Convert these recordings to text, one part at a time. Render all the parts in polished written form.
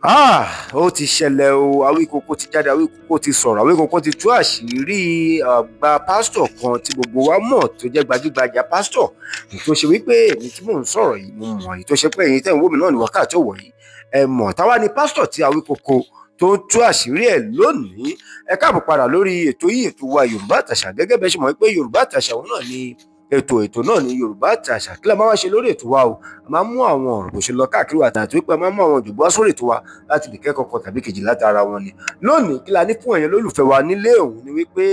Ó ti ṣẹlẹ̀ o. Awíkoko ti jáde, Awíkoko ti sọ̀rọ̀, Awíkoko ti tú àṣírí àgbà pásítọ̀ kan tí gbogbo wa mọ̀, tó jẹ́ gbajúgbajà pásítọ̀, èyí tó ṣe wípé èmi tí mò ń sọ̀rọ̀ yìí, mo mọ̀, èyí tó ṣe pé ẹ̀yin tẹ́ ń wò mí náà ní wákàtí ọ̀wọ̀ yìí, ẹ mọ̀. Táwa ni pásítọ̀ tí Awíkoko tó ń tú àṣírí ẹ̀ lónìí? Ẹ káàbọ̀ padà lórí ètò yìí, ètò wa, Yorùbá Àtàṣà. Gẹ́gẹ́ bẹ́ẹ̀ ṣe mọ̀ pé Yorùbá Àtàṣà òun náà ni ètò, ètò náà ní Yorùbá Àtàṣà. Kí la máa wá ṣe lórí ètò wa o? A máa mú àwọn ọ̀rọ̀ bó ṣe lọ káàkiri wa, àti wípé a máa mú àwọn òjògbọ́n sórí ètò wa láti lè kẹ́kọ̀ọ́ kan tàbí kejì látara wọn ni. Lónìí, kí la ní fún ẹ̀yin olólùfẹ́ wa nílé? Òun ni wípé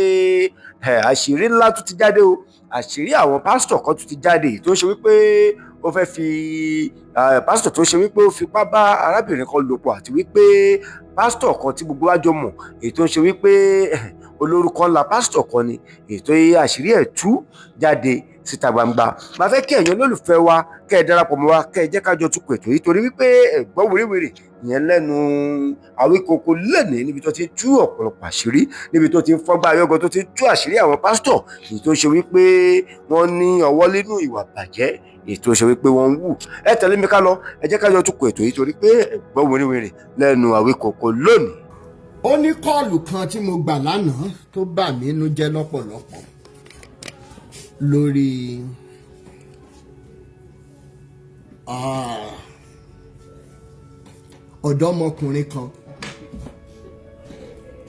àṣírí ńlá tún ti jáde o. Àṣírí àwọn pásítọ̀ kan tún ti jáde, tó ṣe wípé ó fẹ́ fi pásítọ̀ tó ṣe wípé ó fipá bá arábìnrin kan lò pọ̀, àti wípé pásítọ̀ kan tí gbogbo wa jọ mọ̀, èyí tó ń ṣe wípé olórúkọ ńlá pásítọ̀ kan ni, èyí tó yẹ àṣírí ẹ̀ tú jáde síta gbangba. Màá fẹ́ kí ẹ̀yin olólùfẹ́ wa kẹ́ ẹ darapọ̀ mọ́ wa, kẹ́ ẹ jẹ́ ká jọ tukọ̀ ètò yìí, torí wípé ẹ̀gbọ́n wíríwìrì ìyẹn lẹ́nu Awíkoko lẹ́nìí, níbi tó ti ń tú ọ̀pọ̀lọpọ̀ àṣírí, níbi tó ti ń fọ́gbà ayọ́gọ, tó ti ń tú àṣírí àwọn pásítọ̀ èyí tó ṣe wípé wọ́n ní ọwọ́ nínú ìwà bàjẹ́, èyí tó ṣe wípé wọ́n ń wù. Ẹ tẹ̀lé mi ká lọ, ẹ jẹ́ ká jọ tukọ̀ ètò yìí, torí pé ẹ̀gbọ́n wíríwìrì lẹ́nu Awíkoko lónìí. Ó ní call kan tí mo gbà lánàá tó bà mí nínú jẹ́ lọ́pọ̀lọpọ̀ lórí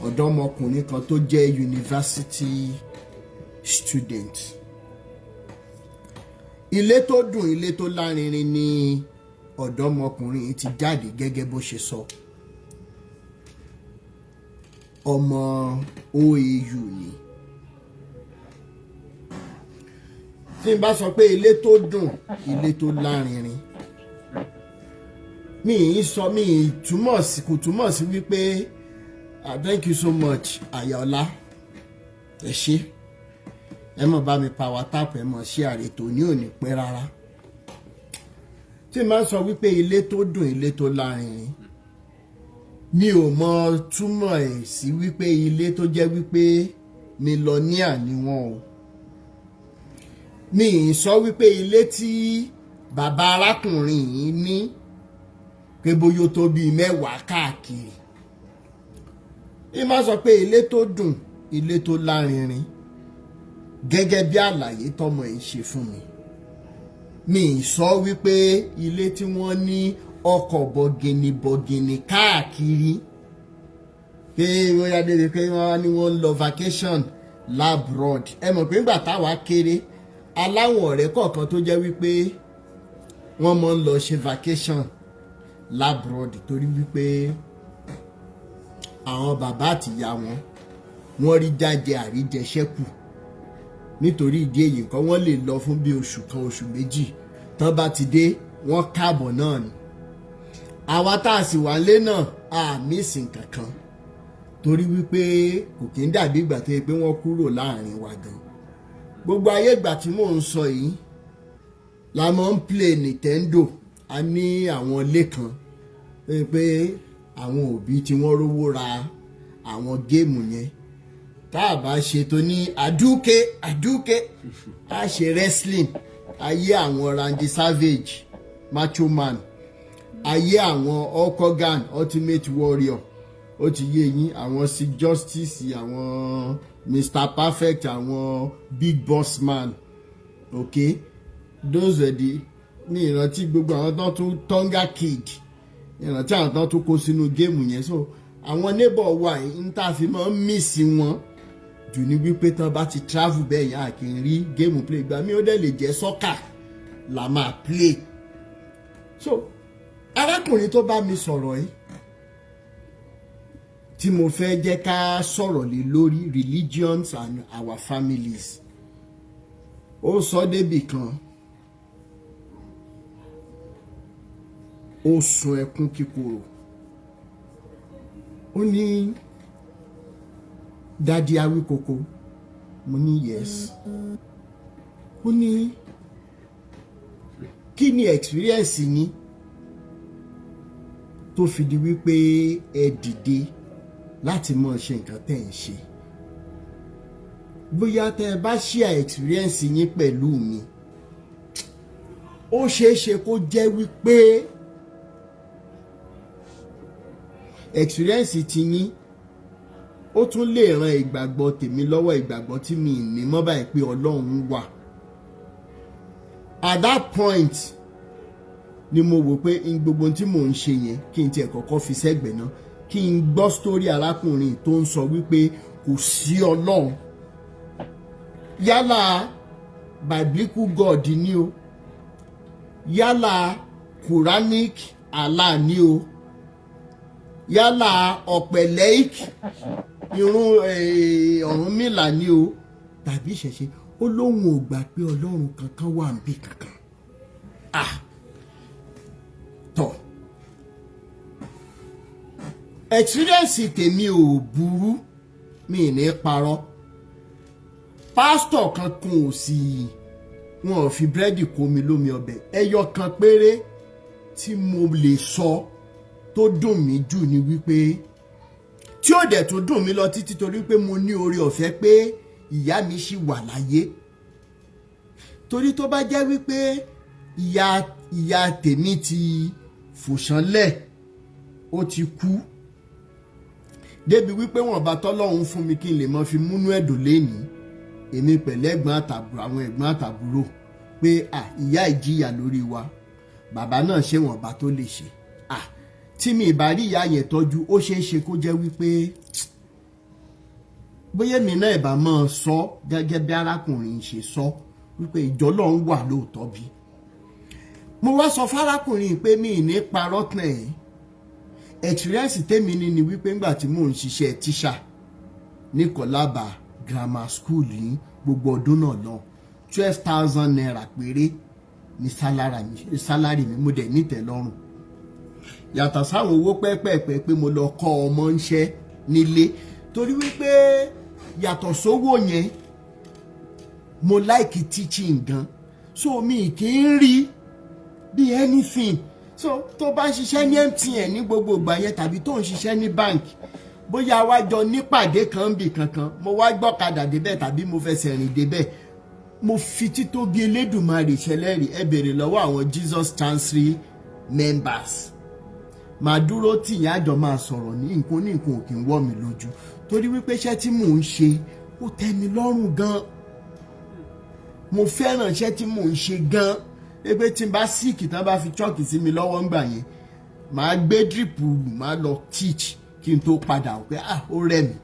ọ̀dọ́mọkùnrin kan tó jẹ́ university student. Ilé tó dùn, ilé tó lárinrin ni ọ̀dọ́mọkùnrin yìí ti jáde. Gẹ́gẹ́ bó ṣe sọ, ọmọ OAU ni. Tí n bá sọ pé ilé tó dùn, ilé tó lárinrin, mi ì sọ, mi ì túmọ̀ sí, kò túmọ̀ sí wípé, thank you so much, Ayọ̀ọ́lá, ẹ ṣé, ẹ mọ̀ bá mi power tap, ẹ mọ̀ ṣe àrètò ní òní pẹ́ rárá. Tí n bá sọ wípé ilé tó dùn, ilé tó lárinrin, mi ò mọ túmọ̀ ẹ̀ sí wípé ilé tó jẹ́ wípé millionaire ni wọ́n o. Mi ì sọ wípé ilé tí bàbá arákùnrin yìí ní pé bóyá ó tó bíi 10 káàkiri. Mi máa sọ pé ilé tó dùn, ilé tó lárinrin, gẹ́gẹ́ bí àlàyé tọmọ yìí ṣe fún mi, mi ì sọ wípé ilé tí wọ́n ní ọkọ̀ bọ̀gìnì bọ̀gìnì káàkiri, pé bóyá débi pé wọ́n ní wọ́n ń lọ vacation l'abroad. Ẹ mọ̀ pé ńgbà táwa kéré, aláwọn ọ̀rẹ́ kọ̀ọ̀kan tó jẹ́ wípé wọ́n máa ń lọ ṣe vacation l'abroad, torí wípé àwọn bàbá àtìyá wọn, wọ́n rí jájẹ àríjẹṣẹ́kù. Nítorí ìdí èyí nǹkan, wọ́n lè lọ fún bí oṣù kan, oṣù 2. Tán bá ti dé, wọ́n káàbọ̀ náà ni. Àwa tá a sì wà lé náà, a miss kankan, torí wípé kò kí ń dàbí ìgbà tó yẹ pé wọ́n kúrò láàrin wa gan. Gbogbo ayé ìgbà tí mò ń sọ yìí la máa ń play Nintendo. A ní àwọn ilé kan tó yẹ pé àwọn òbí tí wọ́n rówó ra àwọn game yẹn. Tá a bá ṣe tó ní àdúkè àdúkè, a ṣe wrestling, ayé àwọn Randy Savage, Macho Man, ayé àwọn Hulk Hogan, Ultimate Warrior, ó ti yé yín, àwọn Sid Justice, àwọn Mr Perfect, àwọn Big Boss Man. Okay, those were the ní ìrántí gbogbo àwọn tó tún, Tonga Kid, ìrántí àwọn tó tún kó sínú game yẹn. So àwọn neighbor wa yìí ń tà fi máa ń miss wọn jù ní wípé tán bá ti travel bẹ́ẹ̀ yẹn, à kì í rí game play. Ìgbà mi, ó dẹ̀ lè jẹ́ soccer la máa play. So arákùnrin tó bá mi sọ̀rọ̀ yìí tí mo fẹ́ jẹ́ ká sọ̀rọ̀ lé lórí, religions and our families, ó sọ débì kan, ó sun ẹkún kíkorò. Ó ní, "Daddy Awíkoko." Mo ní, "Yes." Ó ní, "Kí ni experience yín tó fi di wípé ẹ dìde láti mọ̀ ṣe nǹkan tẹ́ ń ṣe? Bóyá tẹ́ ẹ bá share experience yín pẹ̀lú mi, ó ṣeé ṣe kó jẹ́ wípé Experience ti yín, ó tún lè ran ìgbàgbọ́ tèmi lọ́wọ́, ìgbàgbọ́ tí mi ní mọ́ báyìí pé Ọlọ́run wà. At that point ni mo wò pé n gbogbo tí mò ń ṣe yẹn, kí n tiẹ̀ kọ́kọ́ fi sẹ́gbẹ̀ẹ́ náà, kí n gbọ́ story arákùnrin tó ń sọ wípé kò sí Ọlọ́run, yálà biblical God ni o, yálà Quranic Allah ni o, yálà ọ̀pẹ̀lẹ́ìk irun Ọ̀rúnmìlà ni o, tàbí ìṣẹ̀ṣe. Ó lóun ò gbà pé Ọlọ́run kankan wà níbì kankan. Ah, tọ̀, experience tèmi ò burú, mi ní parọ́. Pásítọ̀ kankan ò sì, wọn ò fi búrẹ́dì kó mi lómi ọbẹ̀. Ẹyọ kan péré tí mo lè sọ tó dùn mí jù ni wípé, tí ó dẹ̀ tún dùn mí lọ títí, torí pé mo ní oore ọ̀fẹ́ pé ìyá mi ṣì wà láyé, torí tó bá jẹ́ wípé ìyá tèmi ti fòṣánlẹ̀, ó ti kú, débi wípé wọn bá tọ́lọ́hún fún mi kí n lè mọ fi múnú ẹ̀dùn lénìí, èmi pẹ̀lú ẹ̀gbọ́n àtàbúrò, àwọn ẹ̀gbọ́n àtàbúrò, pé à ìyá ìjìyà lórí wa, bàbá náà ṣe wọ̀nba tó lè ṣe. À tí mi ìbá rí ìyá yẹn tọ́jú, ó ṣeé ṣe kó jẹ́ wípé bóyá èmi náà ìbá máa sọ gẹ́gẹ́ bí arákùnrin ṣe sọ wípé ìjọ lọ́hún wà lóòótọ́. Bí mo wá sọ fárákùnrin pé mi ì ní parọ́ tàn ẹ́, experience tèmi ní ni wípé ńgbà tí mò ń ṣiṣẹ́ tíṣà ní Kọ́lábà Grammar School ní gbogbo ọdún náà lọ, ₦12,000 péré ní salary mi. Mo dẹ̀ nítẹ̀lọ́rùn, yàtọ̀ sáwọn owó pẹ́pẹ́pẹ́ pé mo lọ kọ́ ọmọ ń ṣẹ́ nílé, torí wípé yàtọ̀ sówó yẹn, mo like teaching gan, so mi kì í rí bí anything. So tó bá ń ṣiṣẹ́ ní MTN ní gbogbo ìgbà yẹn, tàbí tó ń ṣiṣẹ́ ní bank, bóyá wá jọ nípàdé kan bì kankan, mo wá gbọ́kadà débẹ̀ tàbí mo fẹsẹ̀ rìn débẹ̀, mo fi títóbi Elédùmarè ṣẹlẹ́rìí, ẹ béèrè lọ́wọ́ àwọn Jesus Chancery members, màá dúró tì yín, àjọ máa sọ̀rọ̀ ní nǹkan ní nǹkan ò kì í wọ́ mi lójú, torí wípé iṣẹ́ tí mò ń ṣe, ó tẹ́ mi lọ́rùn gan. Mo fẹ́ràn iṣẹ́ tí mò ń ṣe gan, pé tí n bá sick, tán bá fi chalk sí mi lọ́wọ́ ńgbà yẹn, màá gbé drip, màá lọ teach kí n tó padà pé ah, ó rẹ̀ mí.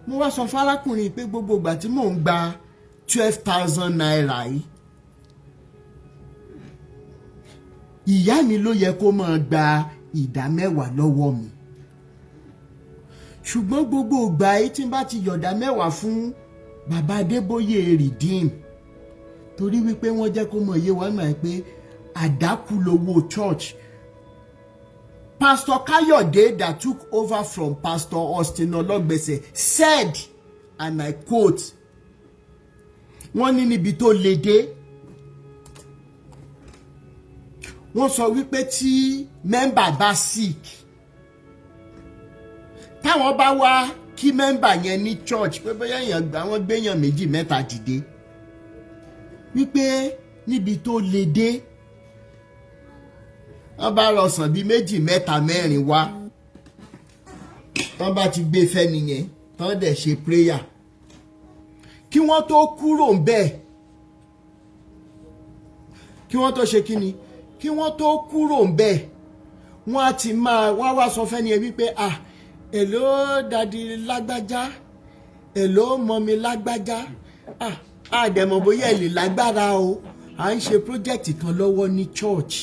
Mo wá sọ fárákùnrin pé gbogbo ìgbà tí mò ń gba ₦12,000 yìí, ìyá mi ló yẹ kó máa gba 10% lọ́wọ́ mi, ṣùgbọ́n gbogbo ìgbà yìí, tí n bá ti yọ̀dá 10 fún bàbá Adébóyè Redeem, torí wípé wọ́n jẹ́ kó mọ̀ iye wọn mọ̀ pé àdákù lowó church. Pastor Kayode that took over from Pastor Austin Ologbese said, and I quote, wọ́n ní níbi tó le dé, wọ́n sọ wípé tí member bá sick, táwọn bá wá kí member yẹn ní church, pé bóyá èèyàn àwọn gbéyàn méjì mẹ́ta dìde, wípé níbi tó le dé, wọ́n bá rọsàn bíi méjì mẹ́ta mẹ́rin wá, tán bá ti gbé fẹ́ nìyẹn, tán dẹ̀ ṣe prayer kí wọ́n tó kúrò ń bẹ́ẹ̀, kí wọ́n tó ṣe kíni, kí wọ́n tó kúrò ń bẹ́ẹ̀, wọ́n á ti máa wọ́n á wá sọ fẹ́ni ẹ wípé, "Ah, èló daddy lágbájá? Èló mummy lágbájá? Ah, àdẹ̀mọ̀ bóyá ẹ lè lágbára o, à ń ṣe project kan lọ́wọ́ ní church,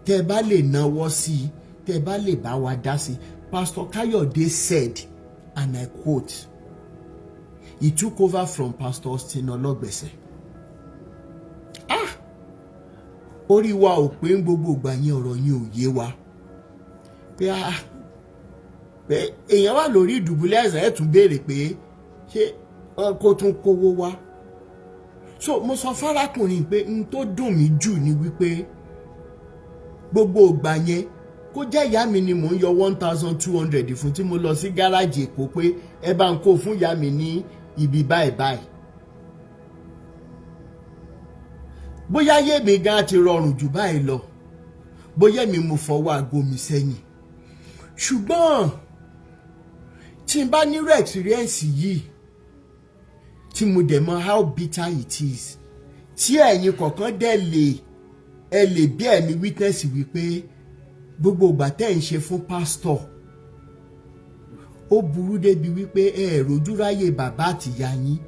tẹ́ ẹ bá lè náwó sí i, tẹ́ ẹ bá lè bá wa dá sí i." Pastor Kayode said, and I quote, he took over from Pastor Austin Ologbese, "Ah, orí wa ò pé ń gbogbo ìgbà yẹn, ọ̀rọ̀ yẹn ò yé wa pé ah, pé èèyàn wà lórí ìdùbúlẹ̀ àìsàn, ẹ̀ tún béèrè pé ṣé kó tún kówó wá." So mo sọ fárákùnrin pé n tó dùn mí jù ni wípé gbogbo ìgbà yẹn, kó jẹ́ ìyá mi ni mò ń yọ 1,200 fún, tí mo lọ sí gáràjì Èkó pé ẹ bá ń kó fún ìyá mi ní ibi báyìí báyìí, bóyá yé mi gan ti rọrùn jù báyìí lọ, bóyá mi mo fọwọ́ aago mi sẹ́yìn. Ṣùgbọ́n tí n bá nírú experience yìí, tí mo dẹ̀ mọ̀ how bitter it is, tí ẹ̀yin kọ̀ọ̀kan dẹ̀ lè, ẹ lè bí ẹ̀mí witness wípé gbogbo ìgbà tẹ́ ń ṣe fún pásítọ̀, ó burú débi wípé ẹ rojú ráyè bàbá àtìyá yín,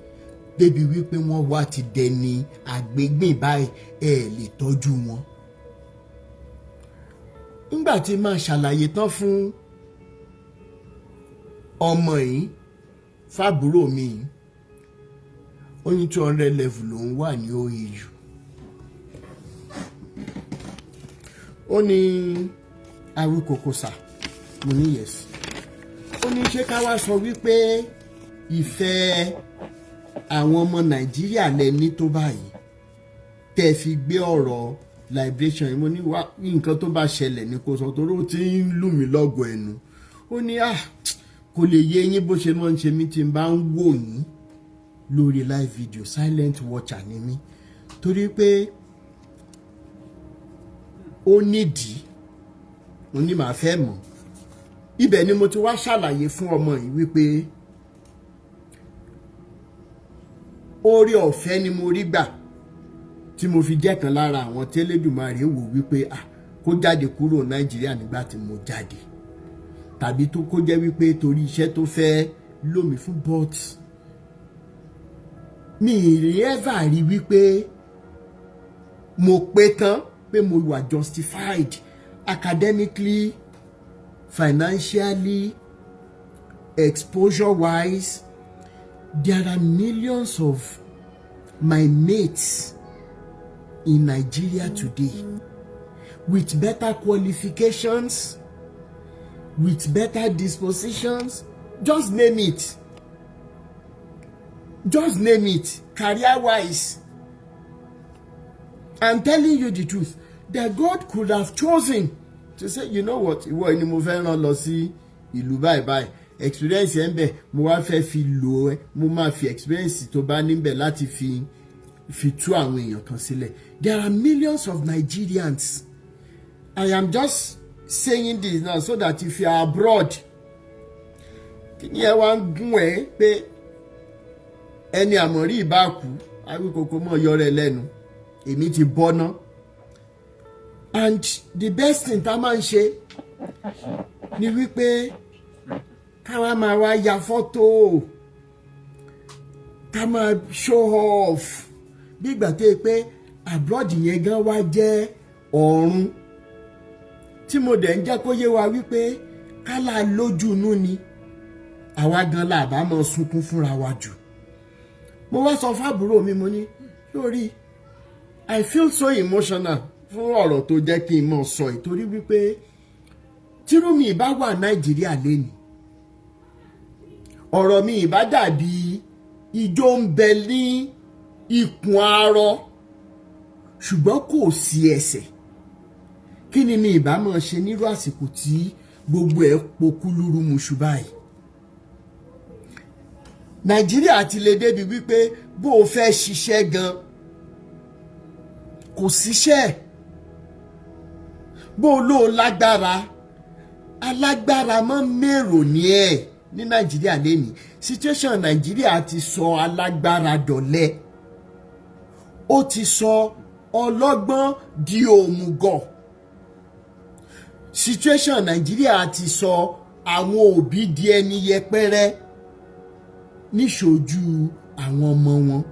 débi wípé wọ́n wá ti dẹni àgbégbìn báyìí, ẹ lè tọ́jú wọn. Nígbà tí máa ṣàlàyé tán fún ọmọ yìí, fábúrò mi yìí, ó ní 200 level lòún wà ní OAU. Ó ní Awíkoko sà. Mo ní yes. Ó ní ṣé ká wá sọ wípé ìfẹ́ àwọn ọmọ Nàìjíríà lẹ ní tó báyìí tẹ́ fi gbé ọ̀rọ̀ liberation yìí? Mo ní wá, nǹkan tó bá ṣẹlẹ̀ ní kò sọ, torí ó ti ń lù mí lọ́gọ̀ ẹnu. Ó ní ah, kò lè yé yín bó ṣe máa ń ṣe mí tí n bá ń wò yín lórí live video. Silent watcher ni mí, torí pé ó nídìí. Mo ní màá fẹ́ mọ̀. Ibẹ̀ ni mo ti wá ṣàlàyé fún ọmọ yìí wípé oore ọ̀fẹ́ ni mo rí gbà tí mo fi jẹ́ kan lára àwọn tẹ́lẹ̀dùmarè wò wípé ah, kó jáde kúrò Nàìjíríà nígbà tí mo jáde, tàbí tó kó jẹ́ wípé torí iṣẹ́ tó fẹ́ lò mí fún. But mi ì ever rí wípé mo pé tán, pé mo wà justified academically, financially, exposure wise. There are millions of my mates in Nigeria today with better qualifications, with better dispositions, just name it, just name it, career wise. I'm telling you the truth that God could have chosen to say, you know what, ìwọ ni mo fẹ́ rán lọ sí ìlú báyìí báyìí, experience ẹ̀ ń bẹ̀, mo wá fẹ́ fi lò ẹ́, mo máa fi experience tó bá níbẹ̀ láti fi tú àwọn èèyàn kan sílẹ̀. There are millions of Nigerians. I am just saying this now so that if you are abroad, kí ni ẹ wá ń gún ẹ pé ẹni àmọ̀rí ìbá kú, Awíkoko mọ̀ yọrẹ lẹ́nu, èmi ti bọ́ ná. And the best thing tá a máa ń ṣe ni wípé káwa máa wá ya fọ́tò, ká máa show off bí ìgbà tó yẹ pé abroad yẹn gan wá jẹ́ ọ̀run, tí mo dẹ̀ ń jẹ́ kó yé wa wípé kálá lójú inú ni àwa gan la bá máa sunkún fúnra wa jù. Mo wá sọ fábúrò mi, mo ní lórí, I feel so emotional fún ọ̀rọ̀ tó jẹ́ kí n mọ̀ sọ yìí, torí wípé tírú mi ìbá wà Nàìjíríà lẹ́nu, ọ̀rọ̀ mi ìbá dàbí ijó ń bẹ ní ikùn arọ, ṣùgbọ́n kò sí ẹsẹ̀. Kí ni mi ìbá máa ṣe nírú àsìkò tí gbogbo ẹ̀ pokúlúrú muṣu báyìí? Nàìjíríà ti lè débi wípé bó o fẹ́ ṣiṣẹ́ gan, kò síṣẹ́. Bó o lóo lágbára, alágbára mọ́ mèrò ní ẹ̀ ní Nàìjíríà lẹ́nìí. Situation Nàìjíríà ti sọ alágbára dọ̀lẹ, ó ti sọ ọlọ́gbọ́n di òmùgọ̀. Situation Nàìjíríà ti sọ àwọn òbí di ẹni yẹpẹrẹ níṣojú àwọn ọmọ wọn.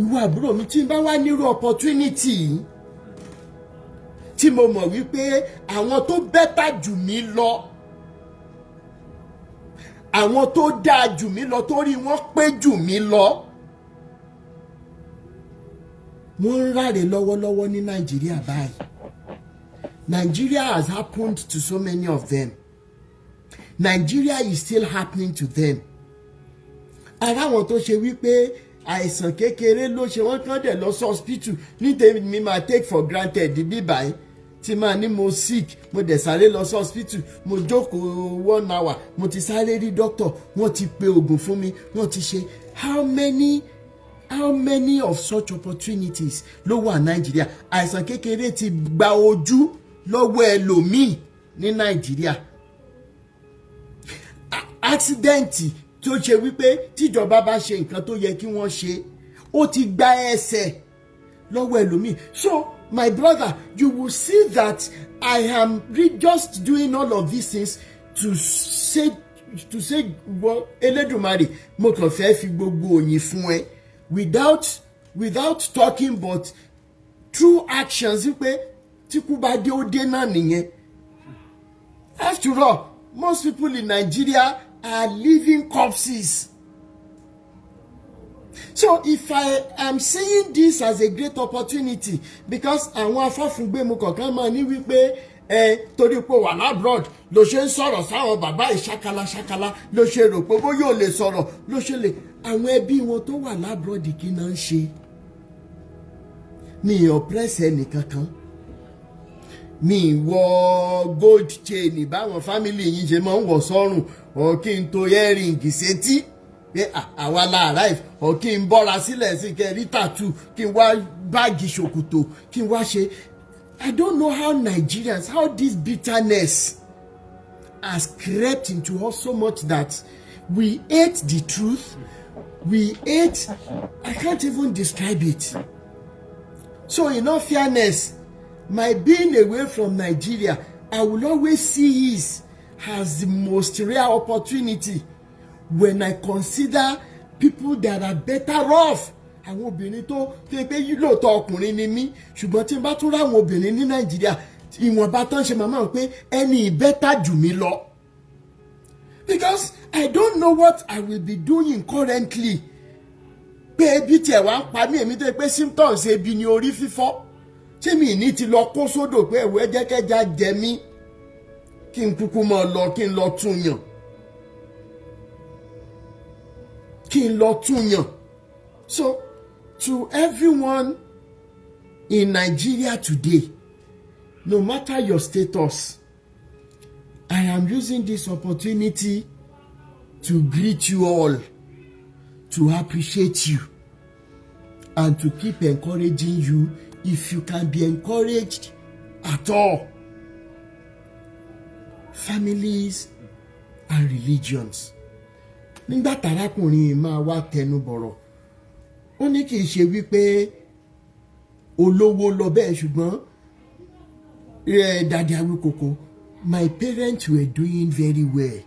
Ìwọ àbúrò mi, tí n bá wá nírú opportunity yìí, tí mo mọ̀ wípé àwọn tó better jù mí lọ, àwọn tó dáa jù mí lọ, torí wọ́n pé jù mí lọ, wọ́n ń ráre lọ́wọ́lọ́wọ́ ní Nàìjíríà báyìí. Nigeria has happened to so many of them. Nigeria is still happening to them. Ara àwọn tó ṣe wípé àìsàn kékeré ló ṣe wọ́n, kàn dẹ̀ lọ sí hospital. Ní tèmi mi máa take for granted bí báyìí tí máa ní mo sick, mo dẹ̀ sáré lọ sí hospital, mo jókòó 1 hour, mo ti sáré rí doctor, wọ́n ti pe oògùn fún mi, wọ́n ti ṣe. How many of such opportunities ló wà Nàìjíríà? Àìsàn kékeré ti gba ojú lọ́wọ́ ẹlòmíì. ní Nàìjíríà. Accident tó ṣe wípé tíjọba bá ṣe nǹkan tó yẹ kí wọ́n ṣe, ó ti gba ẹsẹ̀ lọ́wọ́ ẹlòmíì. So my brother, you will see that I am just doing all of these things to say, wọ Elédùmarè, mo kàn fẹ́ fi gbogbo òyìn fún ẹ without talking, but through actions, wípé tí kú bá dé, ó dé náà nìyẹn. After all, most people in Nigeria are living corpses. So if I am seeing this as a great opportunity, because àwọn afọ́fúngbẹ́mu kọ̀ọ̀kan máa ní wípé ẹ torí pé wà l'abroad ló ṣe ń sọ̀rọ̀ sáwọn bàbá ìṣakala ṣakala, ló ṣe rò pé bóyá ò lè sọ̀rọ̀, ló ṣe lè àwọn ẹbí wọn tó wà l'abroad, kí náà ń ṣe mi oppress ẹnìkankan, mi wọ gold chain báwọn family yìí ṣe máa ń wọ̀ sọ́rùn, ọ̀ kí n to earring sétí pé àwa la arrive, ọ̀ kí n bọ́ra sílẹ̀ sí kẹ́ rí tattoo, kí n wá báàgì ṣòkòtò, kí n wá ṣe. I don't know how Nigerians, how this bitterness has crept into us so much that we hate the truth, we hate, I can't even describe it. So in all fairness, my being away from Nigeria, I will always see it as the most rare opportunity when I consider people that are better off. Àwọn obìnrin tó pé lóòótọ́ ọkùnrin ni mí, ṣùgbọ́n tí n bá tún ráwọn obìnrin ní Nàìjíríà, ìwọ̀nba tán ṣe màmá pé ẹni better jù mí lọ, because I don't know what I will be doing currently, pé ebi tiẹ̀ wá ń pa mí, èmi tó yẹ pé symptoms ebi ni orí fífọ́, tí mi ní ti lọ kó sódò pé ẹ̀wọ̀ ẹjẹ́kẹ́já jẹ mí, kí n kúkú máa lọ, kí n lọ tún yàn, kí n lọ tún yàn. So to everyone in Nigeria today, no matter your status, I am using this opportunity to greet you all, to appreciate you, and to keep encouraging you if you can be encouraged at all. Families and religions. Nígbà tárákùnrin máa wá tẹnu bọ̀rọ̀, ó ní kì í ṣe wípé olówó lọ bẹ́ẹ̀, ṣùgbọ́n Daddy Awíkoko, my parents were doing very well,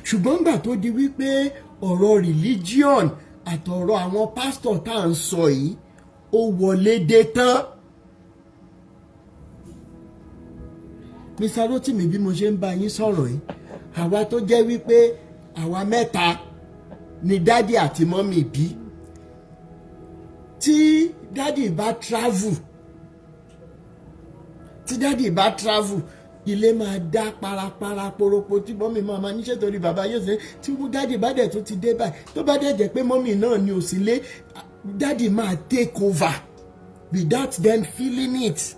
ṣùgbọ́n gbà tó di wípé ọ̀rọ̀ religion àtọ̀rọ̀ àwọn pásítọ̀ tá à ń sọ yìí, ó wọlé dé tán. Mr. Rotimi, bí mo ṣe ń bá yín sọ̀rọ̀ yìí, àwa tó jẹ́ wípé àwa mẹ́ta ni daddy àti mummy bí, tí daddy bá travel, tí daddy bá travel, ilé máa dá parapara poropo, tí mummy máa ma níṣẹ́ torí bàbá yóò ṣe. Tí daddy bá dẹ̀ tó ti dé báyìí, tó bá dẹ̀ jẹ́ pé mummy náà ni ò sí lé, daddy máa take over without them feeling it,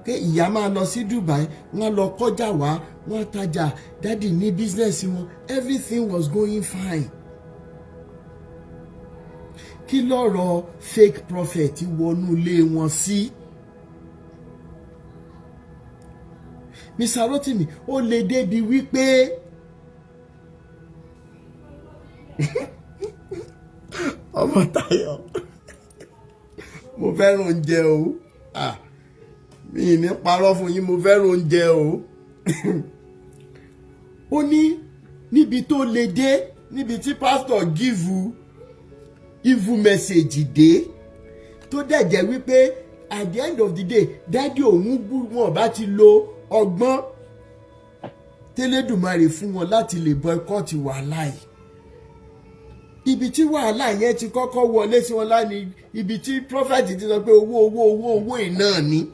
pé ìyá máa lọ sí Dubai, wọ́n lọ kọjá wá, wọ́n tajà, daddy ní business wọn, everything was going fine. Kí lọ́rọ̀ fake prophet wọnú ilé wọn sí? Mr. Rotimi, ó lè débi wípé ọmọ Táyọ̀, mo fẹ́ràn oúnjẹ o, mi ní parọ́ fún yín, mo fẹ́ràn oúnjẹ o. Ó ní níbi tó lè dé, níbi tí pásítọ̀ give evil message dé, tó dẹ̀ jẹ́ wípé at the end of the day, daddy òun bú wọn bá ti lo ọgbọ́n tẹ́lẹ̀dùmarè fún wọn láti lè boycott wàhálà yìí. Ibi tí wàhálà yẹn ti kọ́kọ́ wọlé sí wọn láni, ibi tí prophet ti sọ pé owó owó owó owó iná ni.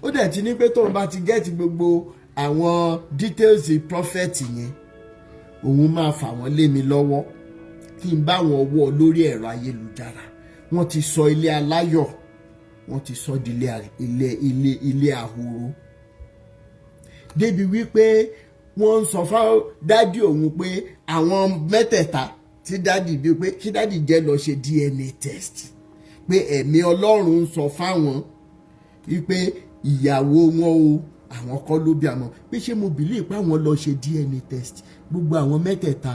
Ó dẹ̀ ti ní pé tóun bá ti gẹ́ẹ̀tì gbogbo àwọn details prophet yẹn, òun máa fà wọ́n lé mi lọ́wọ́ kí n bá wọn wọ́ lórí ẹ̀rọ ayélujára. Wọ́n ti sọ ilé aláyọ̀, wọ́n ti sọ di ilé ahoro, débi wípé wọ́n ń sọ fáwọn daddy òun pé àwọn mẹ́tẹ̀ẹ̀ta tí daddy bí, pé kí daddy jẹ́ lọ ṣe DNA test, pé Pé ẹ̀mí Ọlọ́run ń sọ fáwọn wípé ìyàwó wọn o, àwọn kọ́ ló bí àwọn, pé ṣé mo believe pé àwọn lọ ṣe DNA test? Gbogbo àwọn mẹ́tẹ̀ẹ̀ta,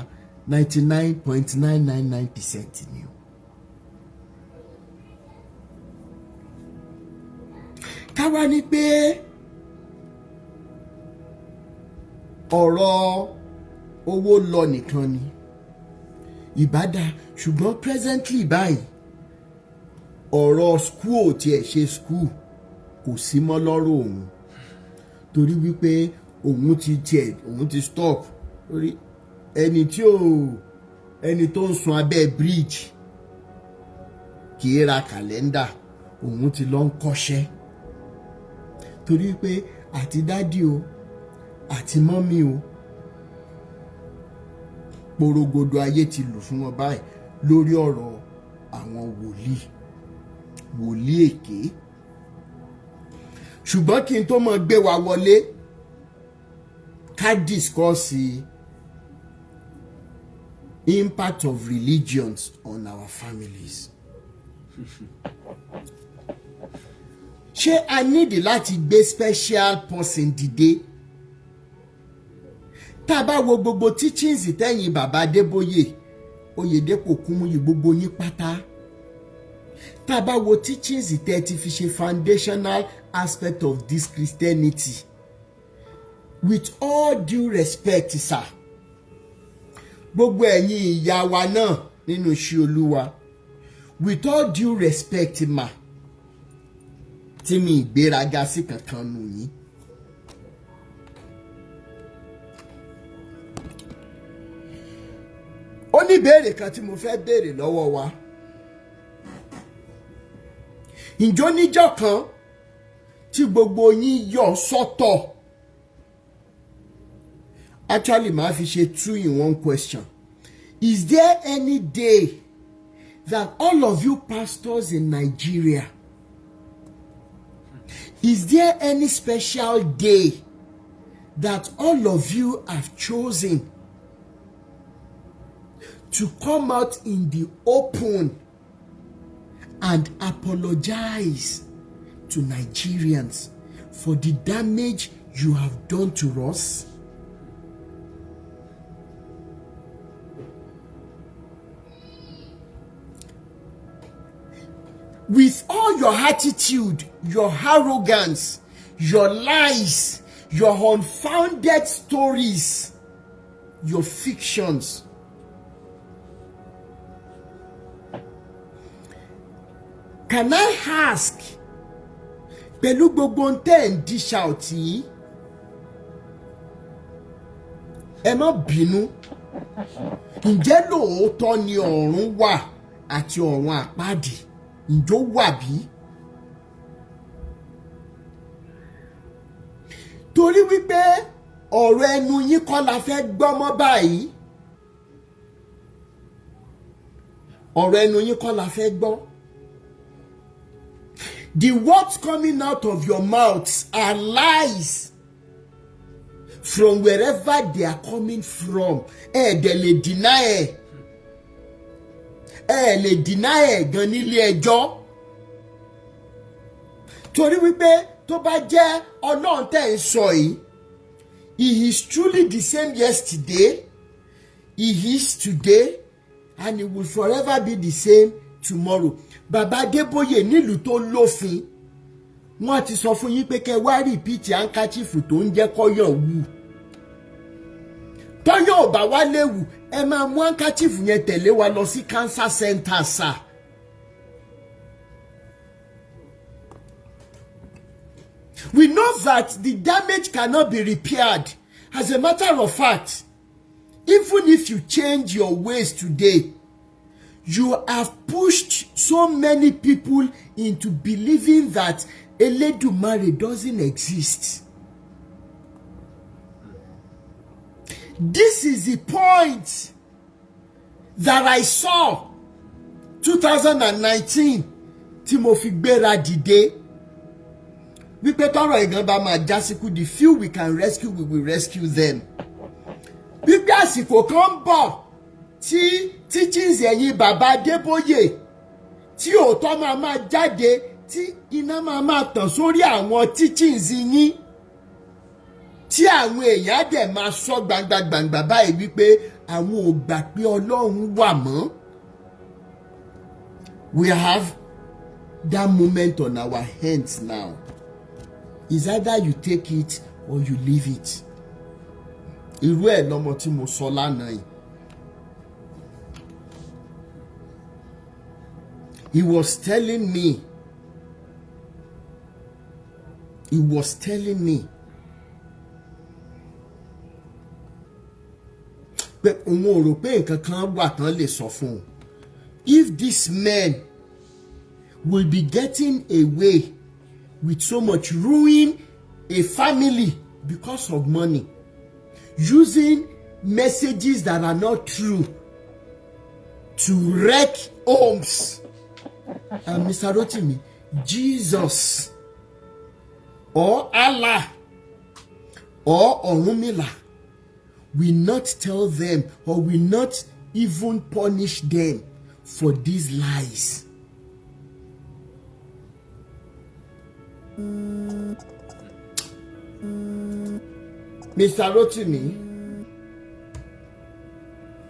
99.999% ni o. Káwá ní pé ọ̀rọ̀ owó lọ nìkan ni ìbádá, ṣùgbọ́n presently báyìí, ọ̀rọ̀ school ò tiẹ̀ ṣe school, kò sí mọ́ lọ́rọ̀ òun, torí wípé òun ti tiẹ̀ òun ti stop, torí ẹni tí ò ẹni tó ń sun abẹ́ bridge kì í ra kàlẹ́ndà. Òun ti lọ ń kọ́ṣẹ́, torí pé àti daddy o àti mummy o, porogodo ayé ti lù fún wọn báyìí lórí ọ̀rọ̀ àwọn wòlíì, wòlíì èké. Ṣùgbọ́n kí n tó mọ gbé wa wọlé ká discuss impact of religions on our families, ṣé a nídìí láti gbé special person dìde? Tá a bá wo gbogbo teachings tẹ́yìn bàbá Adébóyè, Oyèdépò, Kúmúyì, gbogbo yín pátá, tá a bá wo teachings tẹ́ ti fi ṣe foundational aspect of this Christianity, with all due respect, sir, gbogbo ẹ̀yin ìyá wa náà nínú iṣẹ́ Olúwa, with all due respect, ma, tí mi ìgbéraga sí kankan nù yín. Ó ní ìbéèrè kan tí mo fẹ́ béèrè lọ́wọ́ wa. Ǹjọ́ níjọ́ kan tí gbogbo yín yọ̀ sọ́tọ̀? Actually, màá fi ṣe two in one question. Is there any day that all of you pastors in Nigeria, is there any special day that all of you have chosen to come out in the open and apologize to Nigerians for the damage you have done to us? With all your attitude, your arrogance, your lies, your unfounded stories, your fictions, can I ask, pẹ̀lú gbogbo ohun tẹ́ ẹ̀ ń dish out yìí, ẹ má bínú, ǹjẹ́ lóòótọ́ ni ọ̀run wà àti ọ̀run àpáàdì? Ǹjọ́ wà bí? Torí wípé ọ̀rọ̀ ẹnu yín kọ́ la fẹ́ gbọ́ mọ́ báyìí. Ọ̀rọ̀ ẹnu yín kọ́ la fẹ́ gbọ́. The words coming out of your mouths are lies from wherever they are coming from. Ẹ dẹ̀ lè deny ẹ̀, ẹ lè deny ẹ̀ gan nílé ẹjọ́, torí wípé tó bá jẹ́ Ọlọ́run tẹ̀ ń sọ yìí, he is truly the same yesterday, he is today, and he will forever be the same tomorrow. Bàbá Adébóyè, nílùú tó lófin, wọ́n ti sọ fún yín pé kẹ́ wá repeat handkerchief tó ń jẹ́ kọ́yàn wù. Tọ́yọ̀ ò bá wá léwu, ẹ máa mú handkerchief yẹn tẹ̀lé wa lọ sí cancer center, sir. We know that the damage cannot be repaired. As a matter of fact, even if you change your ways today, you have pushed so many people into believing that Elédùmarè doesn't exist. This is the point that I saw 2019 tí mo fi gbéra dìde wípé tọrọ ìgan bá máa jásíkú, the few we can rescue, we will rescue them. Wípé àsìkò kan ń bọ̀ tí teachings ẹ̀yin bàbá Adébóyè Tí òótọ́ máa máa jáde, tí iná máa máa tàn sórí àwọn teachings yín, tí àwọn èèyàn á dẹ̀ máa sọ gbangba gbangba báyìí wípé àwọn ò gbà pé Ọlọ́run wà mọ́. We have that moment on our hands now. Is either you take it or you leave it. Irú ẹ̀ lọmọ tí mo sọ lánàá yìí. He was telling me, he was telling me pé òun ò rò pé nǹkan kan wà tán lè sọ fún un. If this man will be getting away with so much, ruin a family because of money, using messages that are not true to wreck homes. And Mr. Rotimi, Jesus or Allah or Orunmila will not tell them or will not even punish them for these lies. Mr. Rotimi,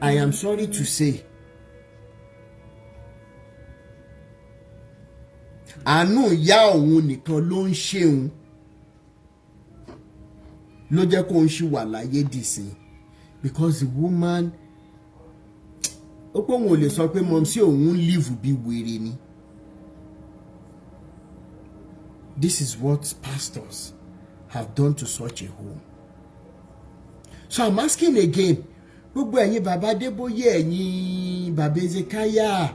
I am sorry to say, àánú ìyá òun nìkan ló ń ṣeun ló jẹ́ kó ń ṣì wà láyé dìsín, because the woman, ó pé òun ò lè sọ pé mọ̀mísí òun ń live bí wèrè ni. This is what pastors have done to such a home. So I'm asking again, gbogbo ẹ̀yin bàbá Adébóyè, ẹ̀yin bàbá Ezekiah,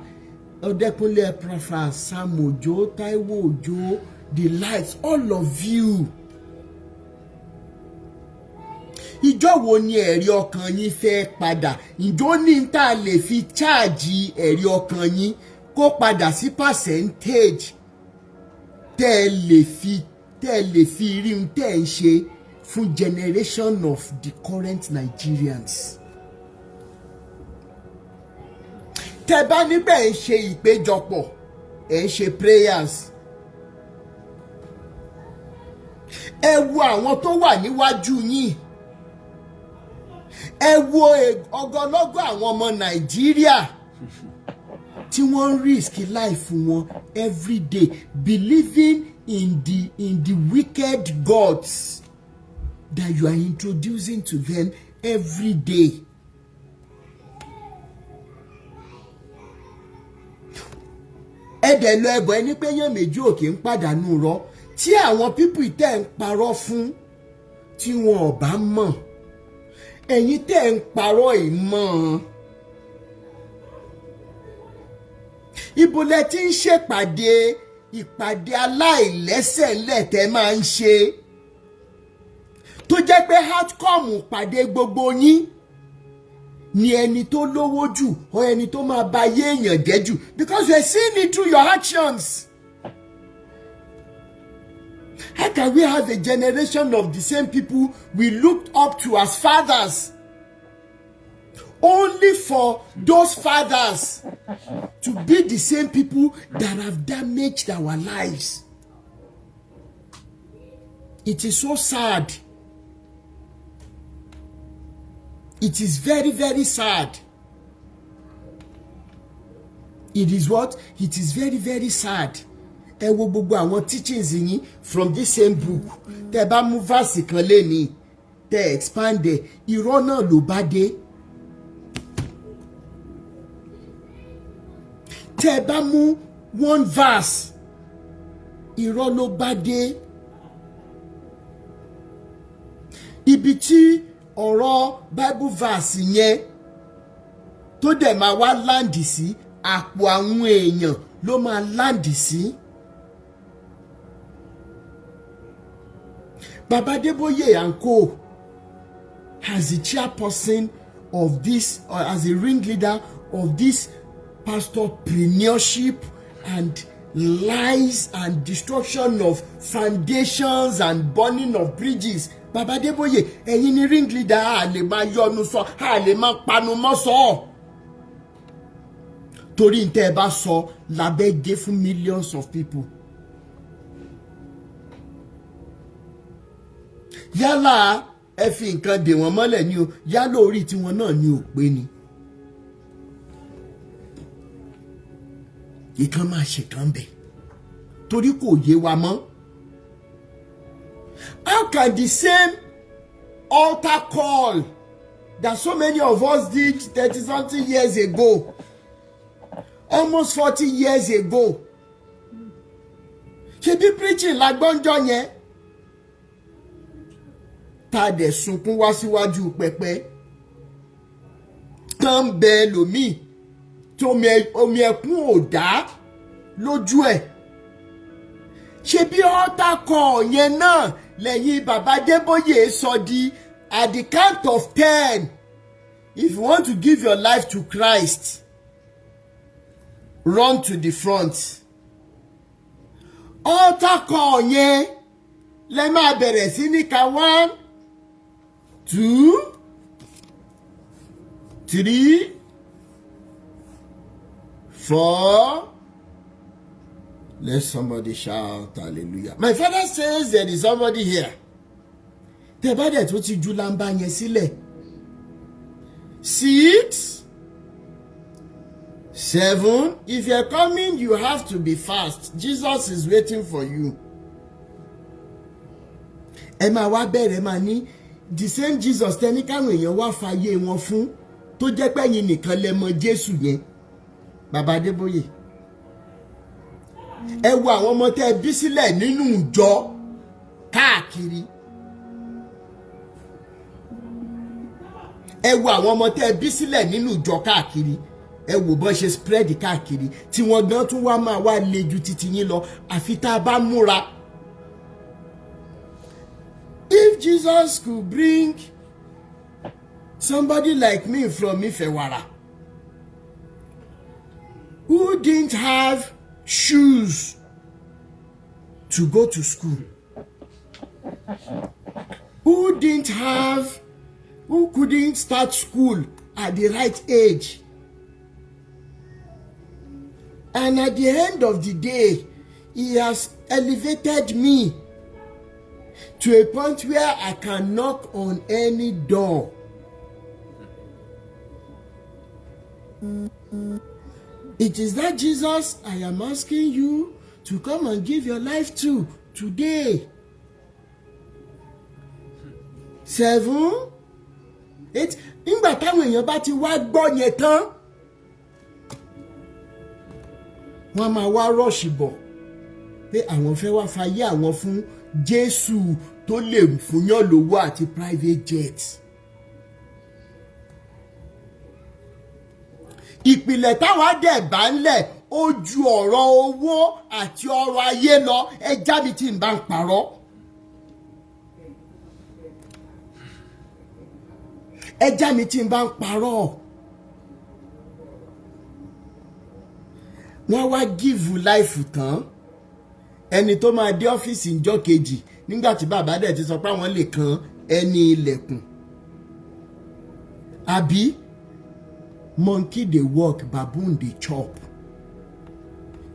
Ọdẹ́kúnlé Epaphras, Sam Ojo, Taiwo Ojo, the likes, all of you. Ìjọ wo ni ẹ̀rí ọkàn yín fẹ́ padà? Ǹjọ́ ní tá a lè fi cháàjì ẹ̀rí ọkàn yín kó padà sí percentage tẹ́ ẹ lè fi rí ohun tẹ́ ẹ ń ṣe fún generation of the current Nigerians. Tẹ́ bá níbẹ̀ ń ṣe ìpéjọpọ̀, ẹ̀ ń ṣe prayers. Ẹ wo àwọn tó wà níwájú yín. Ẹ wo ọgọlọ́gọ̀ àwọn ọmọ Nàìjíríà tí wọ́n ń risk life wọn every day, believing in the wicked gods that you are introducing to them every day. Ẹ dẹ̀ lọ ẹbọ ẹni pé yàn méjì òkè ń pàdánù rọ tí àwọn pípì tẹ́ ń parọ́ fún tí wọn ò bá mọ̀, ẹ̀yin tẹ́ ń parọ́ ìmọ̀. Ibo lẹ ti ń ṣèpàdé ìpàdé aláìlẹ́sẹ̀ ńlẹ̀ tẹ́ máa ń ṣe tó jẹ́ pé outcome pàdé gbogbo yín ni ẹni tó lówó jù or ẹni tó máa ba ayé èèyàn jẹ́ jù, because you are seeing it through your actions. How can we have a generation of the same people we looked up to as fathers, only for those fathers to be the same people that have damaged our lives? It is so sad. It is very, very sad. It is what? It is very, very sad. Ẹ wo gbogbo àwọn teachings yín from this same book. Tẹ́ bá mú verse kan léni, tẹ́ expand ẹ̀, irọ́ náà ló bá dé. Tẹ́ bá mú one verse, irọ́ ló bá dé. Ibi tí ọ̀rọ̀ Bible verse yẹn tó dẹ̀ máa wá láǹdì sí, àpò àwọn èèyàn ló máa láǹdì sí. Baba Adeboye and co, as the chairperson of this, or as the ringleader of this pastorpreneurship and lies and destruction of foundations and burning of bridges, Baba Adeboye, ẹ̀yin ni ringleader. A lè máa yọnu sọ, a lè máa panu mọ́ sọ. Torí n tẹ́ ẹ bá sọ lábẹ́ gé fún millions of people. Yálà ẹ fi nǹkan dè wọ́n mọ́lẹ̀ ni o, yálà orí tiwọn náà ni ò pé ni. Ìkan máa ṣèkan bẹ̀ torí kò yé wa mọ́. How can the same altar call that so many of us did 30-something years ago, almost 40 years ago, ṣebí preaching la gbọ́njọ́ yẹn, tá a dẹ̀ sunkún wá síwájú pẹpẹ, tán bẹ lòmíì tí omi ẹkún ò dá lójú ẹ̀. Ṣebí altar call yẹn náà lẹ́yìn bàbá Adébóyè sọ di at the count of 10, if you want to give your life to Christ, run to the front. Altar call yẹn lẹ máa bẹ̀rẹ̀ sí ní ka 1, 2, 3, 4. Let somebody shout hallelujah. My father says there is somebody here. Tẹ́ bá dẹ̀ tó ti ju lamba yẹn sílẹ̀. 6, 7. If you are coming, you have to be fast. Jesus is waiting for you. Ẹ máa wá bẹ̀rẹ̀ máa ní the same Jesus tẹ́ ní káwọn èèyàn wá fàyè wọn fún, tó jẹ́ pé ẹ̀yin nìkan lẹ mọ̀ Jésù yẹn. Bàbá Adébóyè, ẹ wo àwọn ọmọ tẹ́ ẹ bí sílẹ̀ nínú ìjọ káàkiri. Ẹ wo àwọn ọmọ tẹ́ ẹ bí sílẹ̀ nínú ìjọ káàkiri. Ẹ wò bọ́n ṣe spread káàkiri, tí wọ́n gan tún wá máa wá le ju titi yín lọ, àfi tá a bá múra. If Jesus could bring somebody like me from Ifewara, who didn't have shoes to go to school, who couldn't start school at the right age, and at the end of the day, he has elevated me to a point where I can knock on any door. It is that Jesus I am asking you to come and give your life to today. 7, 8. Nígbà táwọn èèyàn bá ti wá gbọ́ yẹn tán, wọ́n máa wá rọ́ọ̀ṣì bọ̀ pé àwọn fẹ́ wá fayé àwọn fún Jésù tó lè fúnyàn lówó àti private jet. Ìpìlẹ̀ táwa dẹ̀ bá ń lẹ̀ ó ju ọ̀rọ̀ owó àti ọrọ̀ ayé lọ. Ẹ já mi tí n bá ń parọ́. Ẹ já mi tí n bá ń parọ́. Wọ́n wá give life tán. Ẹni tó máa dé ọ́fíìsì ńjọ́ kejì nígbà tí bàbá dẹ̀ ti sọ pé àwọn lè kan ẹni ilẹ̀kùn. Àbí monkey dey work, baboon dey chop.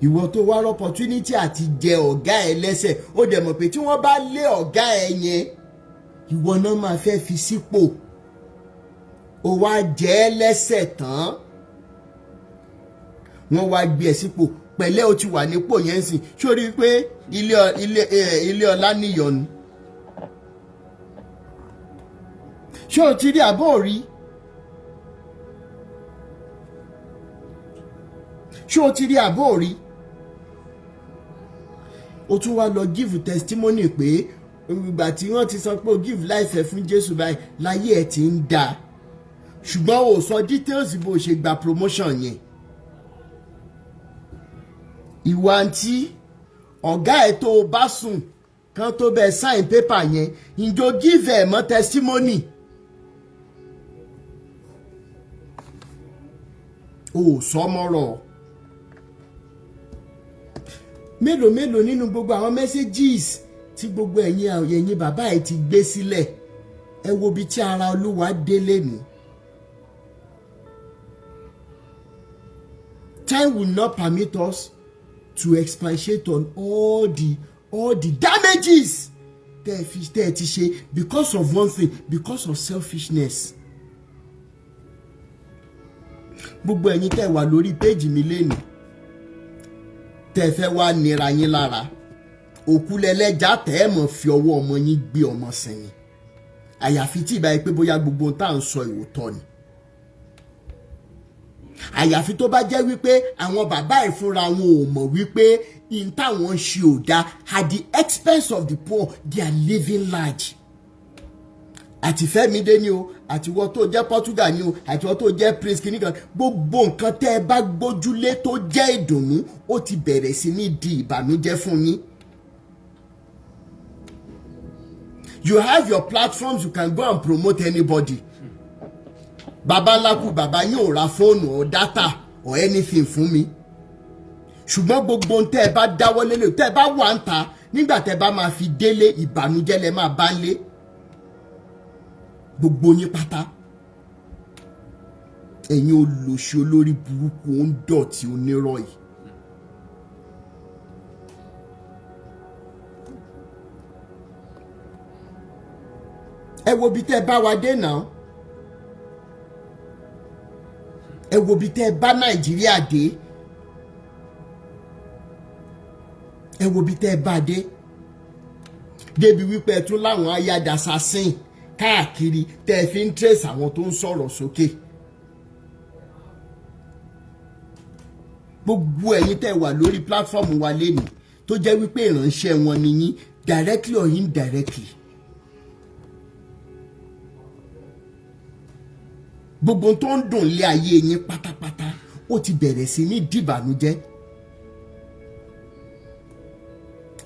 Ìwọ tó wá opportunity àti jẹ ọ̀gá ẹ lẹ́sẹ̀, ó dẹ̀ mọ̀ pé tí wọ́n bá lé ọ̀gá ẹ yẹn, ìwọ náà máa fẹ́ fi sípò. Ó wá jẹ ẹ́ lẹ́sẹ̀ tán, wọ́n wá gbé ẹ sípò. Pẹ̀lẹ́, o ti wà nípò yẹn sìn. Sórí pé ilé ọlá níyọnu. Ṣé o ti rí àbọ̀ rí? Ṣé o ti rí àbọ̀ rí? O tún wá lọ give testimony pé ìgbà tí wọ́n ti sọ pé o give life ẹ fún Jésù báyìí láyé ẹ ti ń da, ṣùgbọ́n o sọ details bó o ṣe gba promotion yẹn. Ìwà àǹtí ọ̀gá ẹ̀ tó o bá sùn kan tó bẹ́ẹ̀ sign paper yẹn, ǹjọ́ give ẹ̀ mọ́ testimony? O ò sọ mọ́rọ̀. Mélòó mélòó nínú gbogbo àwọn messages tí gbogbo ẹ̀yin bàbá ẹ̀ ti gbé sílẹ̀, ẹ wo ibi tí ara Olúwa délé ni. Time will not permit us to expatiate on all the damages tẹ́ ẹ fi tẹ́ ẹ ti ṣe because of one thing, because of selfishness. Gbogbo ẹ̀yin tẹ́ ẹ wà lórí péjì mi lénìí, tẹ́ ẹ fẹ́ wá nira yín lára, òkú lẹ́lẹ́jà tẹ́ ẹ mọ̀ fi ọwọ́ ọmọ yín gbé ọmọ sẹ́yìn, àyàfi tí ìbá yìí pé bóyá gbogbo ohun tá à ń sọ ìwòtọ́ ni, àyàfi tó bá jẹ́ wípé àwọn bàbá ẹ̀ fúnra wọn ò mọ̀ wípé in táwọn ń ṣe ò dáa. At the expense of the poor, they are living large. Àti Fẹ́mídé ni o, àtiwọ́ tó jẹ́ Portugal ni o, àtiwọ́ tó jẹ́ Prince kìnìkan, gbogbo nǹkan tẹ́ ẹ bá gbójúlé tó jẹ́ ìdùnnú, ó ti bẹ̀rẹ̀ sí ní di ìbànújẹ́ fún yín. You have your platforms, you can go and promote anybody. Bàbá ńlá kú, bàbá yín ò ra fóònù or data or anything fún mi, ṣùgbọ́n gbogbo ohun tẹ́ ẹ bá dáwọ́ lélẹ̀, tẹ́ ẹ bá wà ń ta, nígbà tẹ́ ẹ bá máa fi délé, ìbànújẹ́ lẹ máa bá ń lé, gbogbo yín pátá. Ẹ̀yin olòṣì, olórí burúkú, ó ń dọ̀tí, onírọ̀ yìí. Ẹ wo bí tẹ́ ẹ bá wa dé náà, ẹ wo bí tẹ́ ẹ bá Nàìjíríà dé, ẹ wo bí tẹ́ ẹ bá dé, débi wípé ẹ tún láwọn ayáda assassin káàkiri tẹ́ ẹ fi ń trace àwọn tó ń sọ̀rọ̀ sókè. Gbogbo ẹ̀yin tẹ́ wà lórí platform wa lénìí, tó jẹ́ wípé ìránṣẹ́ wọn ni yín, directly or indirectly, gbogbo tó ń dùn lé ayé yín pátápátá, ó ti bẹ̀rẹ̀ sí ní dìbànújẹ́.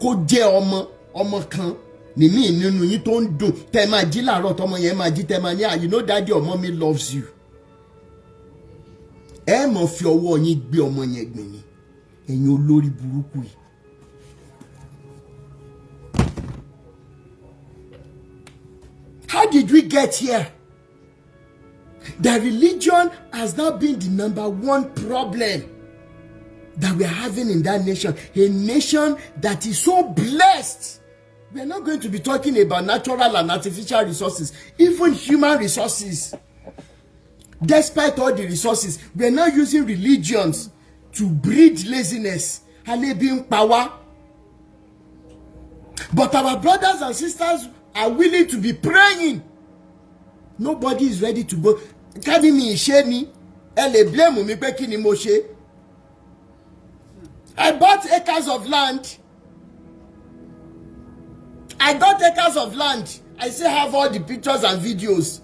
Kó jẹ́ ọmọ ọmọ kan nìmí nínú yín tó ń dùn, tẹ́ máa jí làárọ̀, tọmọ yẹn máa jí, tẹ́ máa ní, "Ah, you know daddy or mommy loves you." Ẹ mọ̀ fi ọwọ́ yín gbé ọmọ yẹn gbìn ni, ẹ̀yin olórí burúkú yìí. How did we get here? The religion has now been the number one problem that we are having in that nation. A nation that is so blessed. We are not going to be talking about natural and artificial resources, even human resources. Despite all the resources, we are now using religions to breed laziness. Alebi ń pa wá. But our brothers and sisters are willing to be praying. Nobody is ready to go. Ká ní mi ìṣe ni, ẹ lè blame mi pé kí ni mo ṣe. I bought acres of land. I got acres of land. I still have all the pictures and videos.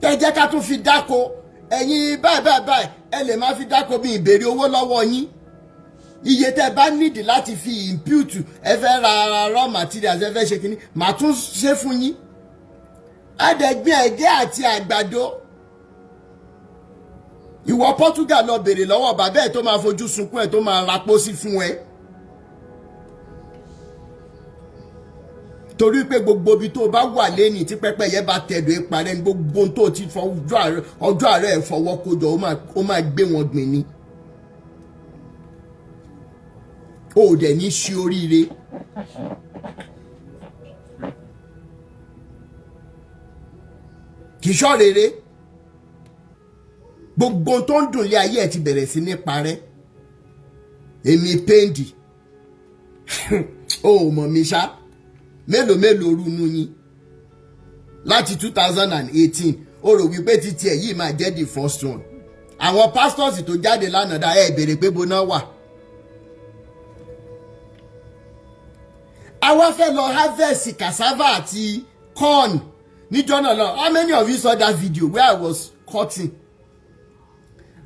Tẹ jẹ́ ká tún fi dáko, ẹ̀yin báyìí báyìí báyìí, ẹ lè má fi dáko bí ìbéèrè owó lọ́wọ́ yín. Iye tẹ́ bá nídìí láti fi input, ẹ fẹ́ ra raw materials, ẹ fẹ́ ṣe kínní, màá tún ṣe fún yín. Adẹ̀gbin ẹ̀gẹ́ àti àgbàdo. Ìwọ Portugal, lọ bèrè lọ́wọ́ bàbá ẹ̀ tó máa fojú sunkún ẹ̀, tó máa ra pósí fún ẹ. Torí pé gbogbo ibi tó o bá wà lẹ́nìí, tí pẹ́pẹ́yẹ bá tẹ̀dọ̀ ẹ parẹ́ ní, gbogbo ohun tó o ti fọ ọjọ́ àárẹ̀ ẹ̀ fọwọ́ kójọ, ó máa gbé wọn gbìn ni. O ò dẹ̀ ní ṣe oríire. Kì í ṣọ́ rere. Gbogbo ohun tó ń dùn lé ayé ẹ̀ ti bẹ̀rẹ̀ sí ní parẹ́. Èmi péǹdì, o ò mọ̀ mi ṣá. Mélòó mélòó rúnú yín láti 2018? Ó rò wípé títí ẹ̀ yìí máa jẹ́ the first one. Àwọn pastors tó jáde lánàá dá ẹ̀ béèrè pé bóná wà. Àwa fẹ́ lọ harvest cassava àti corn níjọ́ náà lọ. How many of you saw that video where I was cutting?